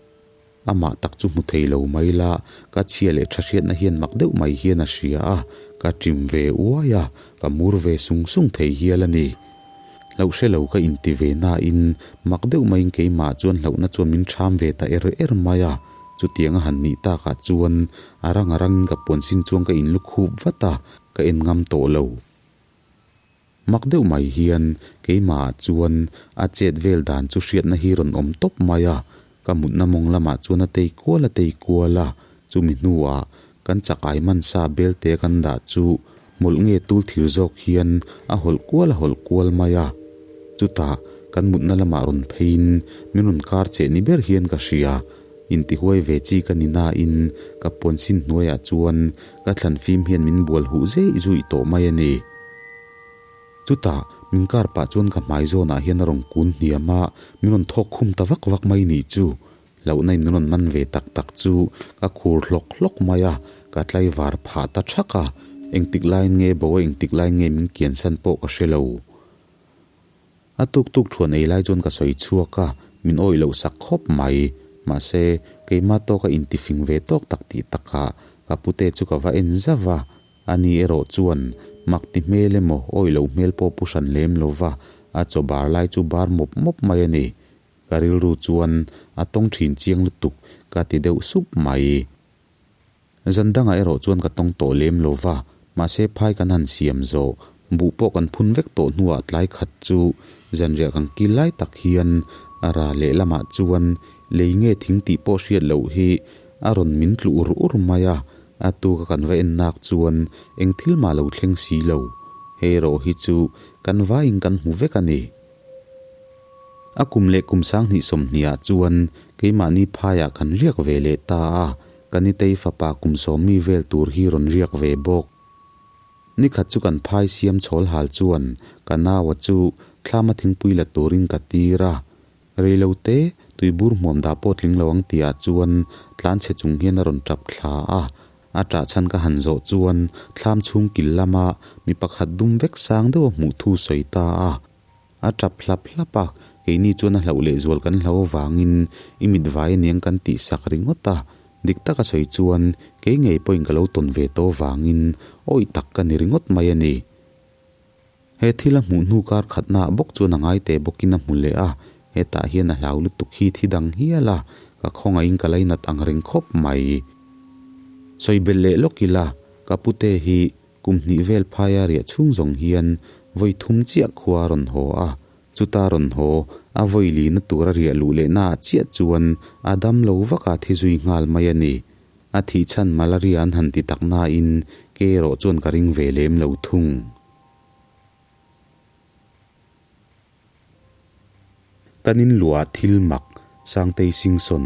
Amah tak chu hmu thei lo mai la, ka chhia leh tha hriatna hian mak deuh mai hian a hria a, ka ṭim ve uai a, ka mur ve sung sung thei hial a ni. Hlauh hre lo ka inti ve nain mak deuh maiin keimah chuan hlauhna chuan min ṭham ve ta er er mai a. Chutiang a han nih takah chuan a rang a rangin ka puan sin chuan ka inlu khup vat a, ka en ngam tawh lo. Mak deuh mai hian keimahah chuan a chet vel dan chu hriatna hi rawn awm tawp mai a, ka mutna mawng lamah chuan a tei kual a tei kual a, chumi hnuah kan chakai mansa belte kan dah chu hmawlh nge tul thir zawk hian a hawlh kual a hawlh kual mai a. Chutah kan mutna lamah rawn pheiin min rawn kar cheh ni ber hian ka hria. Intihuai ve chi ka ni nain ka puan sin hnuaiah chuan ka thlan fim hian min bual huh zeih zuih tawh mai a ni. Chutah min kar pah chuan ka hmai zawnah hian a rawn kun hniam a, min rawn thawk khum ta vak vak mai nih chu. Hlauhna in min rawn man ve tak tak chu ka khur hlawk hlawk mai a, ka tlaivar phah ta thak a, engtik laiin nge bo a engtik laiin nge min kiansan pawh ka hre lo. A tuk tuk thuan ei lai chuan ka sawi chhuak a, min awih loh sak khawp mai. Mahse, keimah tawka intifing ve tawk tak tih takah ka pute chu ka va en zauh a, ani erawh chuan mak ti hmel emaw awih loh hmel pawh pu hran lem lo va, a chaw bar lai chu bar mawp mawp mai a ni. Ka rilru chuan a tawng thin chiang lutuk ka ti deuh sup mai. Zan dangah erawh chuan ka tawng tawh lem lo va, mahse phai kan han siam zawh, buh pawh kan phun vek tawh hnuah tlai khat chu zanriah kan kil lai tak hian a ra lehlamah chuan lei nge thing tih pawh hriat loh hi a rawn min tlu ur ur mai a, a tuka kan va en nak chuan eng thil mah lo thleng si lo. Hei erawh hi chu kan vaiin kan hmu vek a ni. A kum leh kum sanghnih sawmhnih ah chuan keimahni phaiah kan riak ve leh ta a, ka nitei fapa kum sawmmi vel tur hi rawn riak ve bawk. Nikhat chu kan phai siam chhawl hal chuan ka naua chu thlama thingpui la turin ka tir a, reilo te tuibur hmuam dah pawh tling lo ang tihah chuan tlanchhe chung hian a rawn tap thla a. A ṭah chhan ka han zawh chuan thlam chhung kil lama mi pakhat dum vek sang deuh a hmuh thu sawi ta a. A ṭap hlap hlap a, keini chuan a hlauh lehzual kan hlau avangin i mit vai aniang kan tih sak ringawt a. Dik taka sawi chuan kei ngei pawhin ka lo tawn ve tawh avangin awih tak ka ni ringawt mai a ni. He thil a hmuh hnu kar khatnaah bawk chuan a ngai teh bawkin a hmu leh a, hetah hian a hlau lutuk hi thi dang hial a, ka khawngaihin ka lainat ang reng khawp mai. Sawi belh leh lawk ila, ka pute hi kum hnih vel phaia riah chhung zawng hian vawi thum chiah khua a rawn haw a, chuta rawn haw a vawi lina tura riah luh lehnaah chiah chuan a dam lo vaka thi zui nghal mai a ni. A thih chhan malaria an han ti tak nain ke erawh chuan ka ring ve lem lo thung. Kan in luah thil mak Sangtei Singson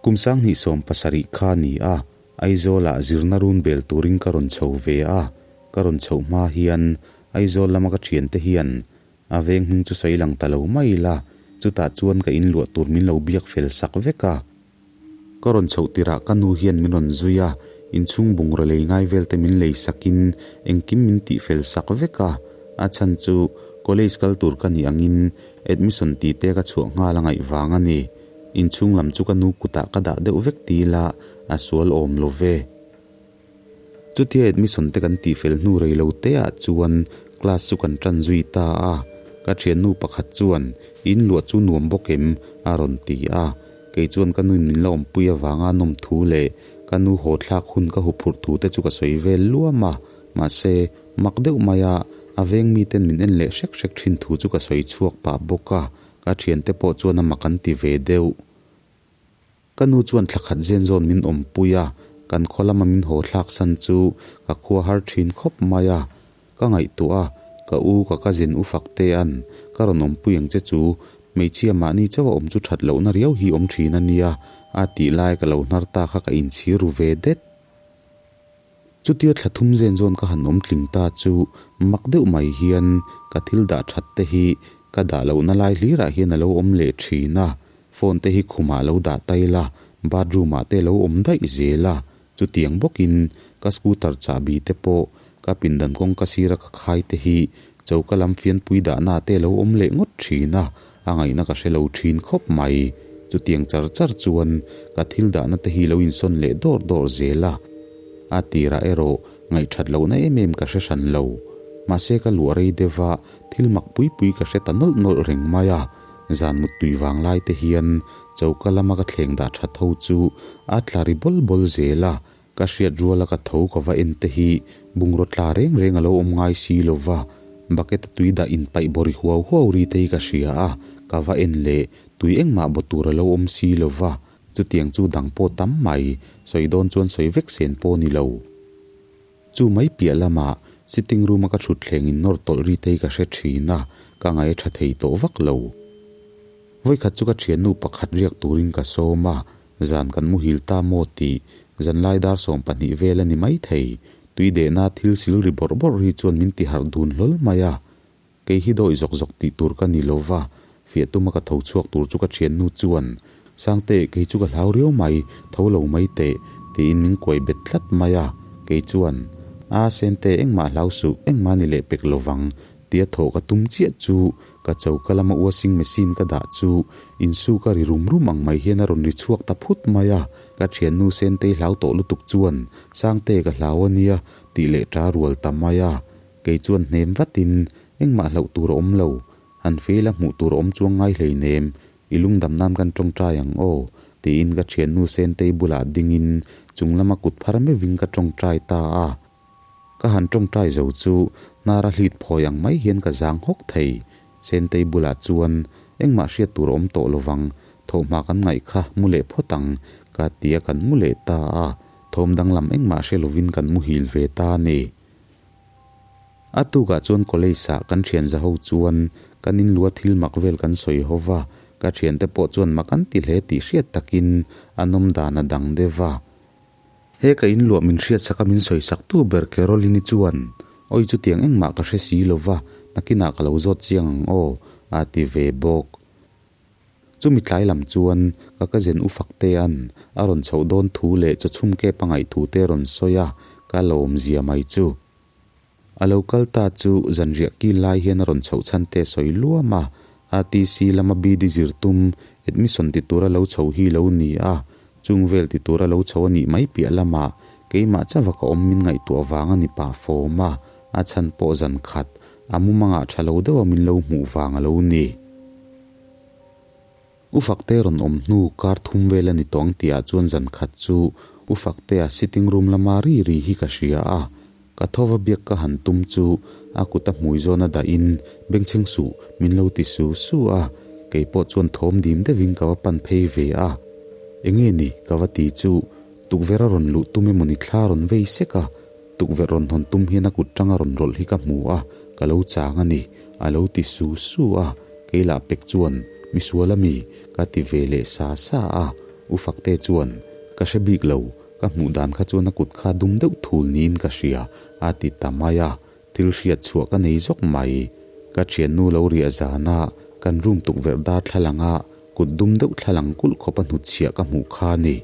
Kum 2017 kha ni a, Aizawlah zirna run bel turin ka rawn chho ve a, ka rawn chhoh hma hian Aizawl lama ka thiante hian a veng hming chu sawi lang ta lo mai ila, chutah chuan ka in luah tur min lo biak fel sak vek a. Ka rawn chhoh tirah ka nu hian min rawn zui a, inchhung bungraw lei ngai vel te min lei sakin engkim min tih fel sak vek a, a chhan chu college kal tur ka nih angin admission tih te ka chhuah nghal a ngaih vang a ni. Inchhung lam chu ka nu kutah ka dah deuh vek ti ila a sual awm lo ve. Chutia admission te kan tih fel hnu rei lo te ah chuan class chu kan tan zui ta a, ka thiannu pakhat chuan in luah chu nuam bawk em? a rawn ti a, kei chuan ka nuin min la awmpui avanga nawm thu leh ka nu haw thlak hun ka huphurh thu te chu ka sawi vel luam a, mahse mak deuh maia a veng miten min en leh hrek hrek thin thu chu ka sawi chhuak pah bawk a, ka thiante pawh chuan a mak an ti ve deuh. Ka nu chuan thla khat zen zawn min awmpui a, kan khaw lama min haw thlak san chu ka khua har thin khawp mai a. Ka ngaihtuah a, ka u ka cousin u Faktea'n ka rawn awmpui ang che chu, hmeichhia mahni chauh a awm chu that lohna riau hi awm thin a nia, a tih lai ka lo hnar ta kha ka inchhir ru ve det. Chutia thla thum zen zawn ka han awm tling ta chu mak deuh mai hian ka thil dah that te hi ka dah lohna lai hlirah hian a lo awm leh thin a, phone te hi khumah lo dah tai la, bathroom ah te lo awm daih zel a, chutiang bawkin ka scooter chahbi te pawh ka pindan kawngka sira ka khai te hi choka lam fianpui dahna te lo awm leh ngawt thin a, a ngaihna ka hre lo thin khawp mai. Chutiang char char chuan ka thil dahna te hi lo insawn leh dawr dawr zel a. A tirah erawh ngaihthat lohna em em ka hre hran lo. Mahse ka luah rei deuh a, thil mak pui pui ka hre ta nawlh nawlh reng mai a. Zan muttui vang lai te hian choka lama ka thleng dah that ho chu a tla ri bawl bawl zel a, Ka hriat ruala ka tho ka va en te hi bungraw tla reng reng a lo awm ngai si lo va, bucket a tui dah inpaih bawri huau huau ri te hi ka hria a, ka va en leh tui engmah baw tur a lo awm si lo va, chutiang chu dang pawh tam mai, sawi dawn chuan sawi vek sen pawh ni lo. Chu mai piah lamah sitting room a ka thut thleng in nawr tawlh ri te hi ka hre thin a, ka ngaih a tha thei tawh vak lo. Vawikhat chu ka thiannu pakhat riak turin ka sawm a, Zan kan muhil ta maw tih zanlai dar 12 vel a ni mai thei. Tui dehna thil sil ri bawrh bawrh ri chuan min ti harh dun hlawl mai a. Kei hi dawi zawk zawk tih tur ka ni lo va, fiah tuma ka tho chhuak tur chu ka thiannu chuan, Sangte, kei chu ka hlau riau mai, tho lo mai teh, tiin min kuai bet tlat mai a. Kei chuan, A, Sente, engmah hlau suh, engmah ni leh pek lo vang, tia thawh ka tum chiah chu Ka choka lama washing machine ka dah chu insu ka ri rum rum ang mai hian a rawn ri chhuak ta phut mai a, ka thiannu Sentei hlau tawh lutuk chuan Sangte ka hlau a nia tih leh ta rual ta mai a, kei chuan hnem vatin engmah hlauh tur a awm lo, han fail a hmuh tur a awm chuang ngai hleinem, i lungdam nan kan tawngtai ang aw tiin ka thiannu Sentei bulah dingin chung lama kut phar meuhin ka tawngtai ta a. Ka han tawngtai zo chu hnara hlit phawi ang mai hian ka zang hawk thei. Sentei bulah chuan engmah hriat tur a awm tawh lovang, thawhhma kan ngaih kha mu leh phawt ang ka ti a kan mu leh ta a, thawm danglam engmah hre lovin kan muhil ve ta a ni. A tukah chuan college ah kan thian za ho chuan kan inlua thil mak vel kan sawi ho va, ka thiante pawh chuan mak an ti hle tih hriat takin an awm dan a dang deuh va. He ka inluah min hriatsak a min sawisak tu ber Caroline-i chuan, Awi chutiang engmah ka hre si lo va, nakinah ka lo zawt chiang ang aw, a ti ve bawk. Chumi tlai lam chuan ka cousin U Faktea'n a rawn chhoh dawn thu leh chawchhum kep a ngaih thu te a rawn sawi a, ka lawmzia mai chu. A lo kal ta chu zanriah kil lai hian a rawn chhoh chhan te sawi luam a, ATC lama BD zir tum admission ti tura lo chho hi lo ni a, chung vel ti tura lo chho a nih mai piah lamah keimah chauha ka awm min ngaihtuah vang a ni pah fawm a, a chhan pawh zan khat a mumangah tha lo deuha min lo hmuh vang a lo ni. U Fakte rawn awm hnu kar thum vel a ni tawh ang tihah chuan zan khat chu U Faktea sitting room lama ri ri hi ka hria a, ka thova biak ka han tum chu a kut a hmui zawn a dahin bengchheng suh min lo ti su su a, kei pawh chuan thawm dim deuhin ka va pan phei ve a. Enge ni ka va ti chu tukverh a rawn luh tum emaw ni thla rawn vei sek a, tukverh rawn hawn tum hian a kut tanga rawn rawlh hi ka hmu a, ka lo chang a ni. A lo ti su su a, kei lah pek chuan, Misual a mi? ka ti ve leh sa sa a. U Fakte chuan, Ka hre bik lo, ka hmuh dan kha chuan a kut kha dum deuh thul niin ka hria, a ti ta mai a. Thil hriat chhuah ka nei zawk mai. Ka thiannu lo riah zana kan room tukverh darthlalanga kut dum deuh thlalang kulh khawp a hnutchhiah ka hmuh kha a ni.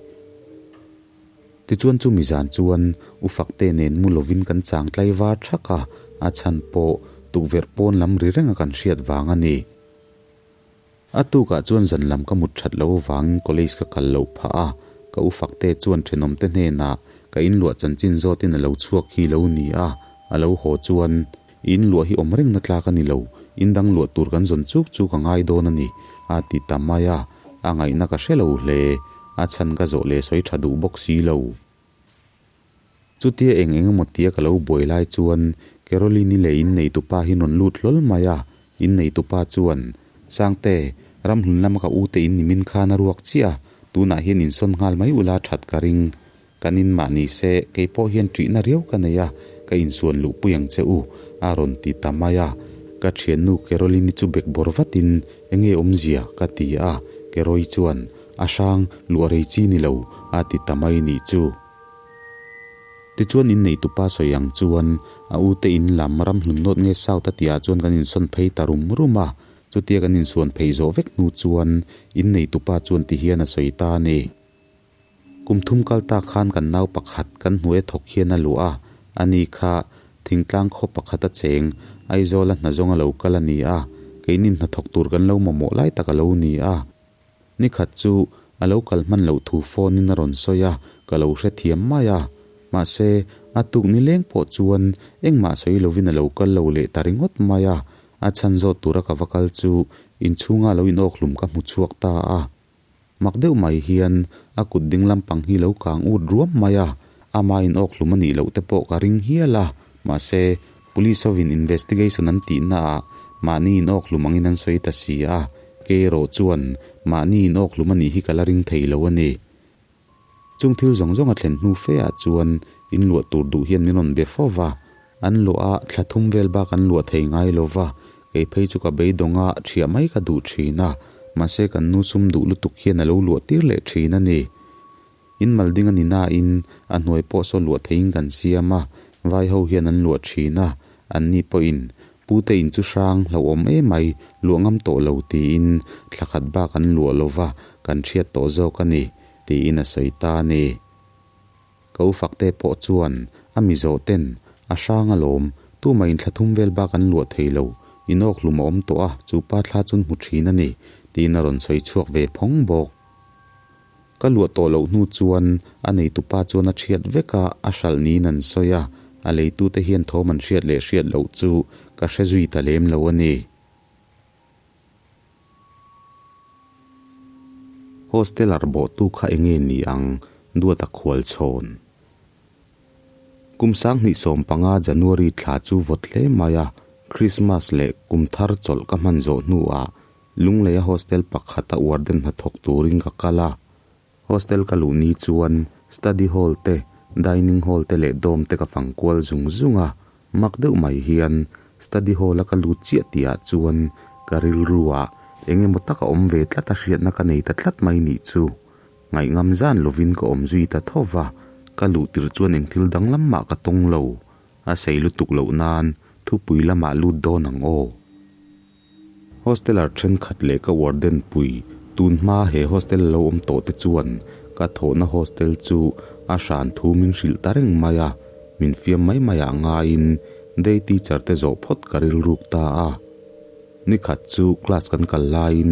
Tichuan chumi zan chuan U Fakte nen mu lovin kan chang tlai var thak a, a chhan pawh tukverh pawn lam ri renga kan hriat vang a ni. A tukah chuan zan lam ka mut that loh avangin college ka kal loh phah a, ka U Fakte chuan thenawmte hnenah ka inluah chanchin zawtin a lo chhuak hi lo ni a, a lo haw chuan I inluah hi awm rengna tlak a ni lo, in dang luah tur kan zawn chuk chu ka ngai dawn a ni, a ti ta mai a, a ngaihna ka hre lo hle, a chhan ka zawh leh sawi tha duh bawk si lo. Chutia eng eng emaw tia ka lo buai lai chuan Caroline-i leh inneitupa hi rawn lut hlawl mai a, inneitupa chuan, Sangte, ramhlun lama ka ute in nimin khan a ruak chiah a, tunah hian insawn nghal mai ula that ka ring, Kan in mah ni se, kei pawh hian ṭihna riau ka nei a, ka insuan luhpui ang che u, a rawn ti ta mai a. Ka ṭhiannu Caroline-i chu bek bawr vatin, Enge awmzia? ka ti a. Keroy chuan, A hrang, luah rei chi ni lo, a ti ta mai nih chu. Tichuan inneitupa sawi ang chuan, a ute in lam ramhlun nawt nge South a tihah chuan kan insawn phei ta rum rum a. Chutia kan insuan phei zawh vek hnu chuan inneitupa chuan tihian a sawi ta a ni. Kum thum kal ta khan kan nau pakhat kan hnuai thawk hian a luah a, ani kha thingtlang khaw pakhat a cheng Aizawla hna zawng a lo kal a ni a, keinin hnathawk tur kan lo mamawh lai tak a lo ni a. Nikhat chu a lo kal hman loh thu phone in a rawn sawi a, ka lo hrethiam mai a. Mahse, a tuk nileng pawh chuan engmah sawi lovin a lo kal lo leh ta ringawt mai a, a chhan zawt tura ka va kal chu inchhunga lo inawkhlum ka hmu chhuak ta a. Mak deuh mai hian a kut ding lampang hi lo kang ut ruam mai a, ama in awk hlum a nih loh te pawh ka ring hial a, mahse Police hovin investigation an tih naah mahni in awk hlum angin an sawi ta si a, kei erawh chuan mahni in awk hlum a nih hi ka la ring thei lo a ni. Chung thil zawng zawng a thlen hnu fe ah chuan in luah tur duh hian min rawn be fo va, an luah a thla thum vel bak an luah thei ngai lo va, kei phei chu ka beidawng a thiah mai ka duh thin a, mahse kan nu sum duh lutuk hian a lo luah tir leh thin a ni. In mal ding a ni nain a hnuai pawh saw luah theiin kan siam a, vai ho hian an luah thin a, an ni pawhin Pute in chu hrang hlauhawm emai luah ngam tawh lo tiin thla khat bak an luah lo va, kan hriat tawh zawk a ni, tiin a sawi ta a ni. Ka u Fakte pawh chuan a mi zawh ten a hrang alawm, tumah in thla thum vel bak an luah thei lo, inawk hlum a awm tawh a, chu pa thla chun hmu thin a ni, tiin a rawn sawi chhuak ve phawng bawk. Ka luah tawh loh hnu chuan a neitupa chuan a thiat vek a, a hralh niin an sawi a, a leitute hian thawm an hriat leh hriat loh chu ka hre zui ta lem lo a ni. Hosteler bawhtu kha enge ni ang Duata khual chhawn. Kum 2015 January thla chu vawt hle mai a, Christmas leh kum thar chawlh ka hman zawh hnuah Lungleia hostel pakhata warden hnathawk turin ka kal a. Hostel ka luh ni chuan study hall te, dining hall te leh dorm te ka fang kual zung zung a. Mak deuh mai hian study hall a ka lut chiah tihah chuan ka rilru ah eng emaw tak a awm ve tlat a hriatna ka nei ta tlat mai nih chu. Ngaihngam zan lovin ka awm zui ta tho va, ka luh tir chuan eng thil danglam mah ka tawng lo. A sei lutuk loh nan thupui lamah lut dawn ang aw. Hosteler thenkhat leh ka warden pui Tun hma he hostel lo awm tawh te chuan ka thawhna hostel chu a hran thu min hrilh ta reng mai a, min fiam mai mai ah ngaiin day teacher te zawh phawt ka rilruk ta a. Nikhat chu class kan kal laiin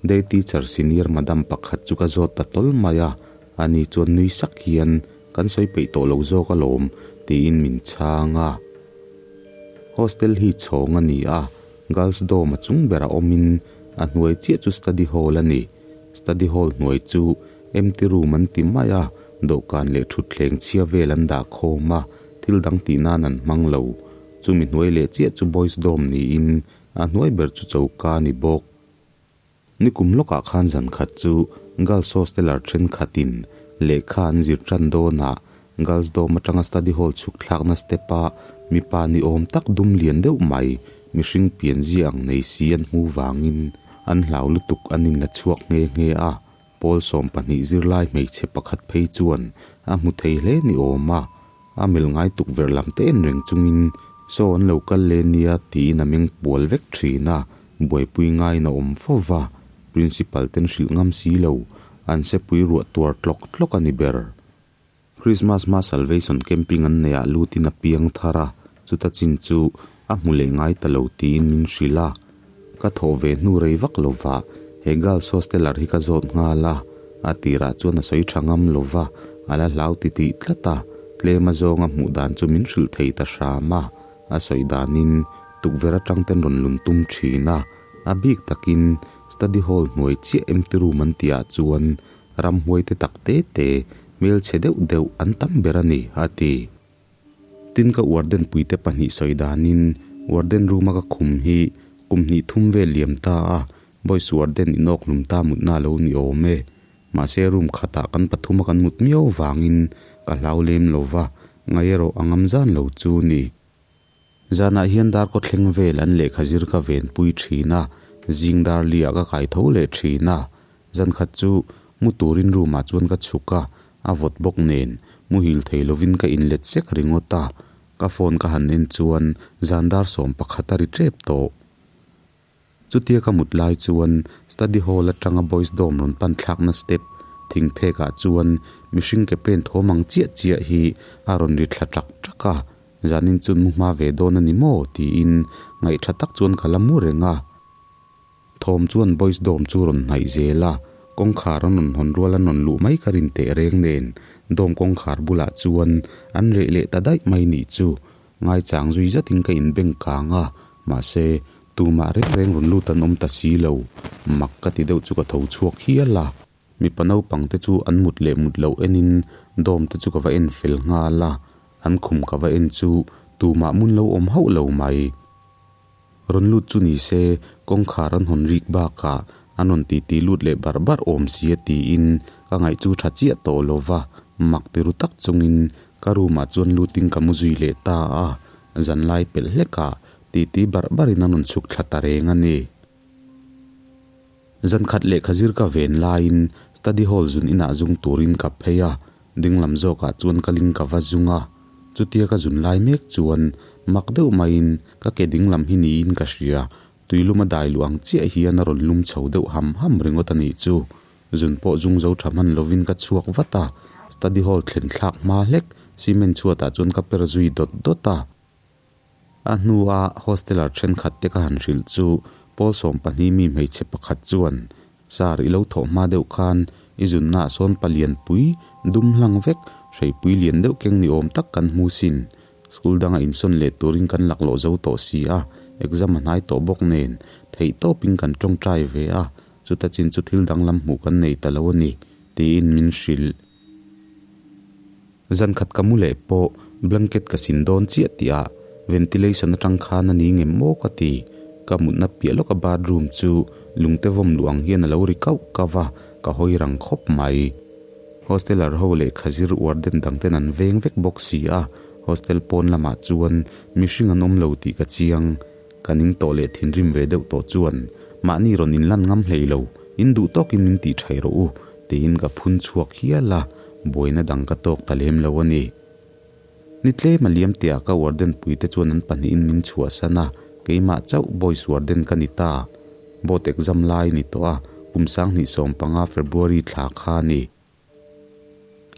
day teacher senior madam pakhat chu ka zawt ta tawl mai a, ani chuan nui sak hian kan sawi peih tawh lo zawk alawm tiin min chhang a. Hostel hi chhawng a ni a, Girls dorm a chung berah awmin a hnuai chiah chu study hall a ni. Study hall hnuai chu empty room an ti mai a, dawhkan leh thutthleng chhia vel an dah khawm a, thil dang tih nan an hmang lo. Chumi hnuai leh chiah chu boys dorm niin a hnuai ber chu choka a ni bawk. Nikum lawkah khan zan khat chu Girls Hosteler thenkhatin lehkha an zir tan dawnah Girls Dorm atanga Study Hall chhuk thlakna step-a mipa ni awm tak dum lian deuh mai mihring pian zia ang nei si an hmu vangin an hlau lutuk an inla chhuak nghe nghe a, pawl 12 zirlai hmeichhe pakhat phei chuan a hmu thei hle ni awm a. A melh ngai tukverh lam te en reng chungin saw an lo kal le nia tiin a meng pual vek thin a, buaipui ngaiin a awm fo va, Principal ten hrilh ngam si lo, an sepui ruah tuar tlawk tlawk a ni ber. Christmas hma Salvation Camping an neih ah lutin a piang thar a, chuta chin chu a hmu leh ngai ta lo tiin min hrilh a. Ka thawh ve hnu rei vak lo va, he girls hosteler hi ka zawt nghal a, a tirah chuan a sawi tha ngam lo va, a la hlau ti tih tlat a, tlem a zawnga hmuh dan chu min hrilh thei ta hram a, a sawi danin tukverh atang ten rawn lun tum thin a, a bik takin study hall hnuai chiah empty room an tih ah chuan ramhuai te tak te te hmelchhe deuh deuh an tam ber a ni, a ti. Tin ka warden puite pahnih sawi danin warden room a ka khum hi kum hnih thum vel liam ta a, boys warden inawk hlum ta mutna a lo ni awm e. Mahse room khatah kan pathum a kan mut miau vangin ka hlau lem lo va, ngai erawh a ngam zan lo chu ni. Zanah hian darkaw thleng vel an lehkha zir ka venpui thin a, zing dar liah ka kai tho leh thin a. Zan khat chu mu turin room ah chuan ka chhuk a, a vawt bawk nen muhil thei lovin ka inlet sek ringawt a, ka phone ka han en chuan zan dar 11 a ri tep tawh. Chutia ka mut lai chuan study hall atanga boys dorm rawn pan thlakna step thing phek ah chuan mihring ke pen thawm ang chiah chiah hi a rawn ri thla ṭak ṭak a, zanin chu mu hma ve dawn a ni maw tiin ngaihṭha tak chuan ka la mu reng a. Thawm chuan boys dorm chu rawn hnaih zel a, kawngkhar an rawn hawn rual an rawn luh mai ka rin teh reng nen dorm kawngkhar bulah chuan an reh leh ta daih mai nih chu. Ngaichang zui zatin ka inbeng kang a, mahse tumah reng reng rawn lut an awm ta si lo. Mak ka ti deuh chu ka tho chhuak hial a. Mipa naupang te chu an mut leh mut loh enin dorm te chu ka va en fel nghal a, an khum ka va en chu tumah mun lo awm hauh lo mai. Rawn lut chu ni se, kawngkhar an hawn rik bakah an rawn titi lut leh barh barh awm si a tiin ka ngaih chu tha chiah tawh lo va, mak ti ru tak chungin ka room ah chuan lutin ka mu zui leh ta a, zanlai pelh hlekah titi barh barhin an rawn chhuk thla ta reng a ni. Zan khat lehkha zir ka ven laiin study hall zun inah zung turin ka phei a, dinglam zawkah chuan ka ling ka va zung a. Chutia ka zun lai mek chuan mak deuh maiin ka ke dinglam hi niin ka hria, tuilum a dai luh ang chiah hian a rawn lum chho deuh ham ham ringawt a nih chu. Zun pawh zung zo tha hman lovin ka chhuak vat a, study hall thlen thlak hma hlek cement chhuatah chuan ka per zui dawt dawt a. A hnua hosteler thenkhat te ka han hrilh chu pawl 12 mi hmeichhe pakhat chuan, Sir, i lo thawh hma deuh khan i zunna ah sawn palian pui dum hlang vek, hreipui lian deuh keng ni awm tak kan hmu sin. School danga insawn leh turin kan laklawh zo tawh si a, exam a hnai tawh bawk nen theih tawpin kan tawngtai ve a, chuta chin chu thil danglam hmuh kan nei ta lo a ni, tiin min hrilh. Zan khat ka mu leh pawh blanket ka sin dawn chiah tih ah ventilation atang khan a ni ngem maw ka ti. Ka mutna piah lawka bathroom chu lungte vawm luh ang hian a lo ri kauh kauh va, ka hawi rang khawp mai. Hosteler ho leh khazir warden dang ten an veng vek bawk si a, hostel pawn lamah chuan mihring an awm lo tih ka chiang. Ka ning tawh leh thinrim ve deuh tawh chuan mahni rawn inlan ngam hlei lo, in duh tawkin min tih thaih rawh u. Tiin ka phun chhuak hial a, buaina dang ka tawk ta lem lo a ni. Ni tlem a liam tihah ka warden puite chuan an pahnihin min chhuahsan a, keimah chauh boys warden ka ni ta. Board exam lai a ni tawh a, kum 2015 February thla kha a ni.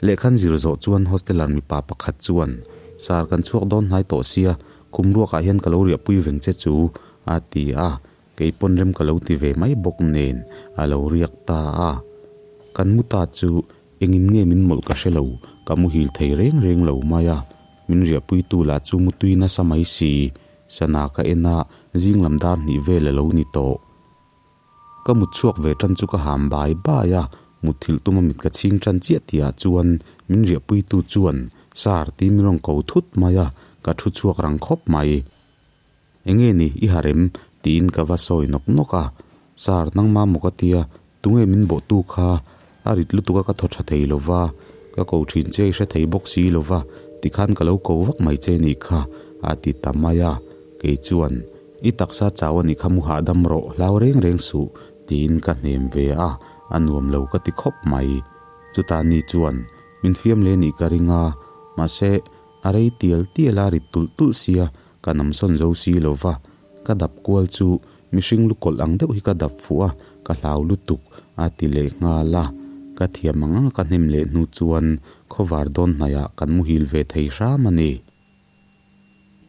Lehkhan zir zawh chuan hosteler mipa pakhat chuan, Sir kan chhuak dawn hnai tawh sia, kum ruakah hian ka lo riahpui veng che chu, a ti a. Kei pawn rem ka lo ti ve mai bawk nen a lo riak ta a. Kan mu ta chu engin nge min mawlh ka hre lo, ka muhil thei reng reng lo mai a. Min riahpuitu lah chu mutui nasa mai si, sana ka en a, zing lam dar hnih vel a lo ni tawh. Ka mut chhuak ve tan chu ka ham bai bai a, mutthilh tuma mit ka chhing tan chiah tihah chuan min riahpuitu chuan Sir tiin min rawn ko thut mai a, ka thu chhuak rang khawp mai. Enge ni i harem? tiin ka va sawi nawk nawk a, Sir nangma maw ka tia, tunge min bawhtu kha? A rit lutuk a ka thaw tha thei lo va, ka ko thin che i hre thei bawk si lo va, tikhan ka lo ko vak mai che nih kha, a ti ta mai a. Kei chuan, I taksa chau a nih kha mu hahdam rawh, hlau reng reng suh, tiin ka hnem ve a, a nuam lo ka ti khawp mai. Chutah ni chuan, Min fiam leh nih ka ring a, mahse, a rei tial tial a rit tulh tulh sia, ka namsawn zo si lo va, ka dap kual chu mihring lu kawlh ang deuh hi ka dap fuh a, ka hlau lutuk, a ti leh nghal a. Ka thiam ang ang a ka hnem leh hnu chuan khawvar dawn hnaihah kan muhil ve thei hram a ni.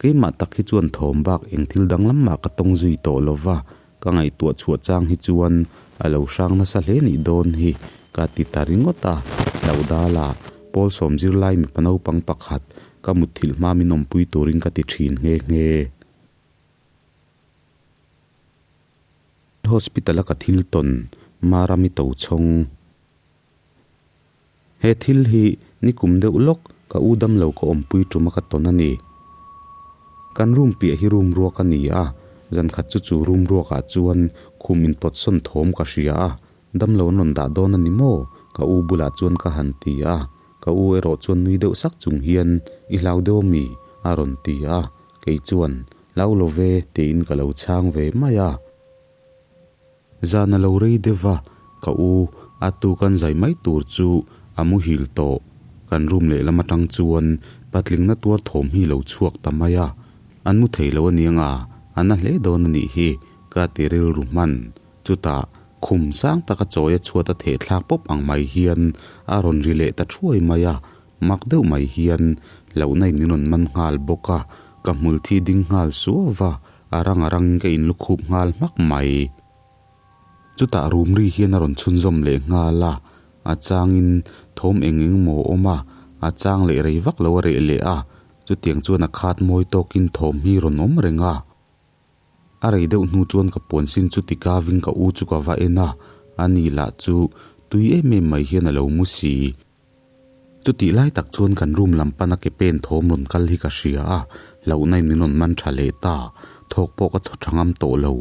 Keimah tak hi chuan thawm bak eng thil danglam mah ka tawng zui tawh lo va, ka ngaihtuah chhuah chang hi chuan a lo hrang nasa hle nih dawn hi ka ti ta ringawt a. Hlauhdala, Pawl sawm zirlai mipa naupang pakhat ka mutthilh hma min awmpui turin ka ti thin nghe nghe. Hospital-a ka thil tawn Marami Tochhawng. He thil hi nikum deuh lawk ka u damlo ka awmpui ṭuma ka tawn a ni. Kan room piah hi room ruak a ni a, zankhat chu chu room ruakah chuan khum inpawtsawn thawm ka hria a, damlo an rawn dah dawn a ni maw? Ka u bulah chuan ka han ti a, ka u erawh chuan nui deuh sak chung hian I hlau deuh ami? a rawn ti a, kei chuan Hlau lo ve tiin ka lo chhang ve mai a. Zan a lo rei deuh va, ka u a tu kan zai mai tur chu a muhil tawh. Kan room lehlam atang chuan patlingna tuar thawm hi lo chhuak ta mai a, an mu thei lo aniang a, a na hle dawn a nih hi ka ti rilru hman. Chutah khum sang taka chawi a chhuat a theh thlak pawp ang mai hian a rawn ri leh ta thuai mai a, mak deuh mai hian hlauhna in min rawn man nghal bawk a, ka hmul thi ding nghal suau va. A rang a rangin ka inlukhup nghal hmak mai. Chutah rum ri hian a rawn chhunzawm leh nghal a, a changin thawm eng eng maw a awm a, a chang leh rei vak lo a reh leh a, chutiang chuan a khat mawi tawkin thawm hi rawn awm reng a. A rei deuh hnu chuan ka puan sin chu ti kavin ka u chu ka va en a, ani lah chu tui em em mai hian a lo mu si. Chutih lai tak chuan kan room lam pana ke pen thawm rawn kal hi ka hria a, hlauhna in min rawn man tha leh ta, thawk pawh ka thaw tha ngam tawh lo.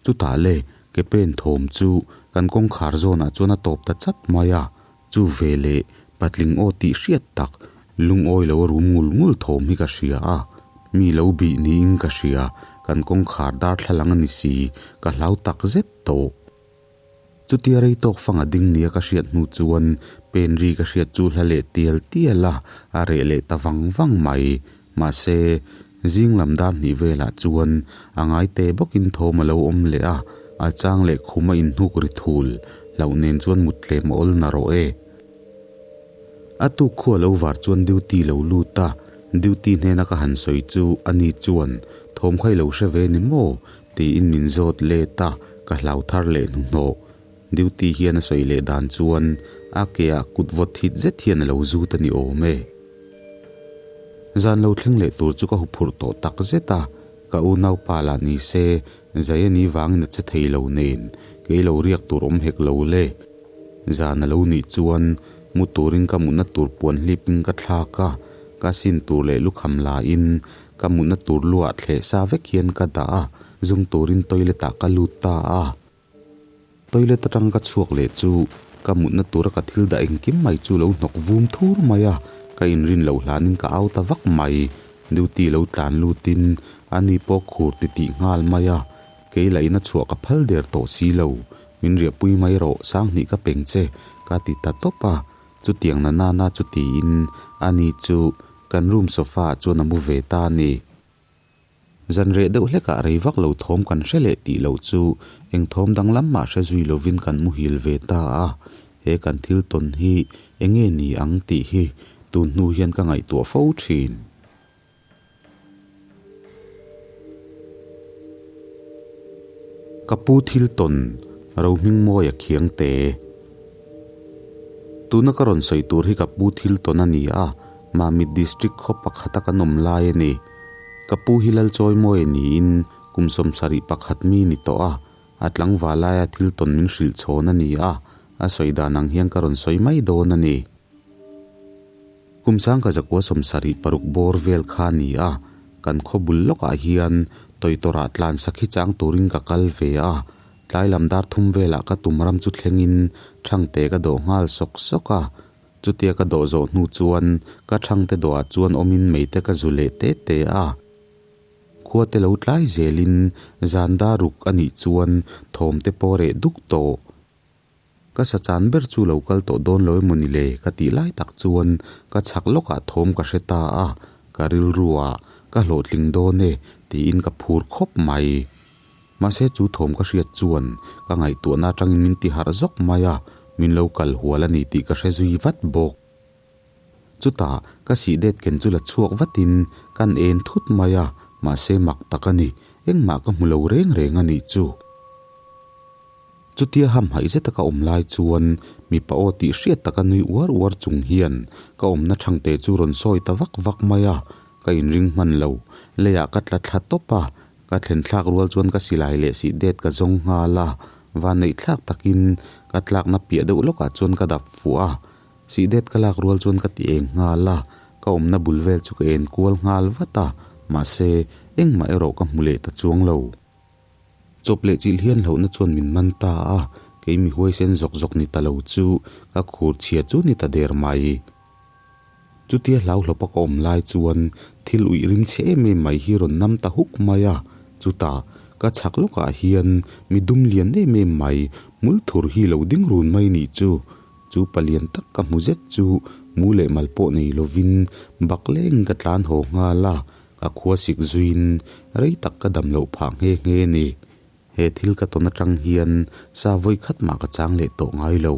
Chutah le, ke pen thawm chu kan kawngkhar zawnah chuan a tawp ta chat mai a, chu ve leh patling aw tih hriat tak, lungawi lo a rum ngul ngul thawm hi ka hria a, mi lo bih niin ka hria, kan kawngkhar darthlalang a ni si, ka hlau tak zet tawh. Chutia rei tawk fang a ding nia ka hriat hnu chuan pen ri ka hriat chu hla leh tial tial a, a reh leh ta vang vang mai. Mahse, zing lam dar hnih velah chuan a ngai te bawkin thawm a lo awm leh a, a chang leh khum a inhnuk ri thul hlauh nen chuan mut tlem a awl na rawh e. A tuk khu a lo var chuan duty lo lut a, duty hnena ka han sawi chu ani chuan thawm kha i lo hre ve ni maw? Tiin min zawt let a, ka hlau thar leh hnuhnawh. Duty hian a sawi leh dan chuan a ke ah kut vawt hit zet hian a lo zut a ni awm e. Zan lo thleng leh tur chu ka huphurh tawh tak zet a, ka unaupa lah ni se zai a ni vangin a che thei lo nen kei lo riak tur awm hek lo le. Zan a lo nih chuan mu turin ka mutna tur puan hlipin ka thlak a, ka sin tur leh lukham lain Ka mutna tur luah thleh sa vek hian ka dah a, zung turin toilet ah ka lut ta a. Toilet atang ka chhuak leh chu ka mutna tura ka thil dah engkim mai chu lo hnawk vum thur mai a, ka inrin loh hlanin ka au ta vak mai. Duty lo tlan lutin ani pawh khur ti tih nghal mai a, kei lah in a chhuah ka phal der tawh si lo. Min riahpui mai rawh, Sanghnih ka peng che, ka ti ta tawp a. Chutiang na nana chu tiin ani chu kan room sofa ah chuan a mu ve ta a ni. Zan reh deuh hlekah rei vak lo thawm kan hre leh tih loh chu eng thawm danglam mah hre zui lovin kan muhil ve ta a. He kan thil tawn hi enge ni ang tih hi tun hnu hian ka ngaihtuah fo thin. Ka pu thil tawn Rohmingmawia Khiangte. Tuna ka rawn sawi tur hi ka pu thil tawn a ni a, Mamit District khaw pakhata kan awm lai a ni. Ka pu hi Lalchawimawia niin kum 71 mi ni tawh a, a tlangval laia thil tawn min hrilh chhawn a ni a, a sawi dan ang hian ka rawn sawi mai dawn a ni. Kum sangka zakua 76 bawr vel kha a ni a, kan khaw bul lawkah hian Tawitawrah tlan sakhi chang turin ka kal ve a, tlai lam dar thum velah ka tum ram chu thlengin thangte ka dawh nghal sawk sawk a, chutia ka dawh zawh hnu chuan ka thangte dawhah chuan awmin meite ka zu leh te te a. Khua te lo tlai zelin zan dar ruk a nih chuan thawm te pawh reh duk tawh. Ka sa chan ber chu lo kal tawh dawn lo emaw ni le ka tih lai tak chuan ka chhak lawkah thawm ka hre ta a, ka rilru ah ka hlawhtling dawn e tiin ka phur khawp mai. Mahse chu thawm ka hriat chuan ka ngaihtuahna atangin min ti harh zawk mai a, min lo kal hual a ni tih ka hre zui vat bawk. Chutah ka sih det ken chu la chhuak vatin kan en thut mai a, mahse mak tak a ni, engmah ka hmu lo reng reng a nih chu. Chutia hamhaih zeta ka awm lai chuan mipa aw tih hriat taka nui uar uar chung hian ka awmna thangte chu rawn sawi ta vak vak mai a, ka inring hman lo. Leiah ka tla thla tawp a, ka thlen thlak rual chuan ka silai leh sih det ka zawng nghal a, vanneih thlak takin ka tlakna piah deuh lawkah chuan ka dap fuh a, sih det ka lak rual chuan ka ti eng nghal a, ka awmna bul vel chu ka en kual nghal vat a, mahse engmah erawh ka hmu leh ta chuang lo. Chawp leh chilh hian hlauhna chuan min man ta a, kei mi huaisen zawk zawk ni ta lo chu ka khur chhia chu ni ta der mai. Chutia hlauhlawpa ka awm lai chuan thil uih rim chhe em em mai hi rawn nam ta huk mai a, chutah ka chhak lawkah hian mi dum lian em em mai hmul thur hi lo ding run mai nih chu. Chu palian tak ka hmu zet chu mu leh mal pawh nei lovin bak leng ka tlan haw nghal a, Ka khua sik zuiin rei tak ka dam loh phah nghe nghe a ni. He thil ka tawn atang hian sa vawi khat mah ka chang leh tawh ngai lo.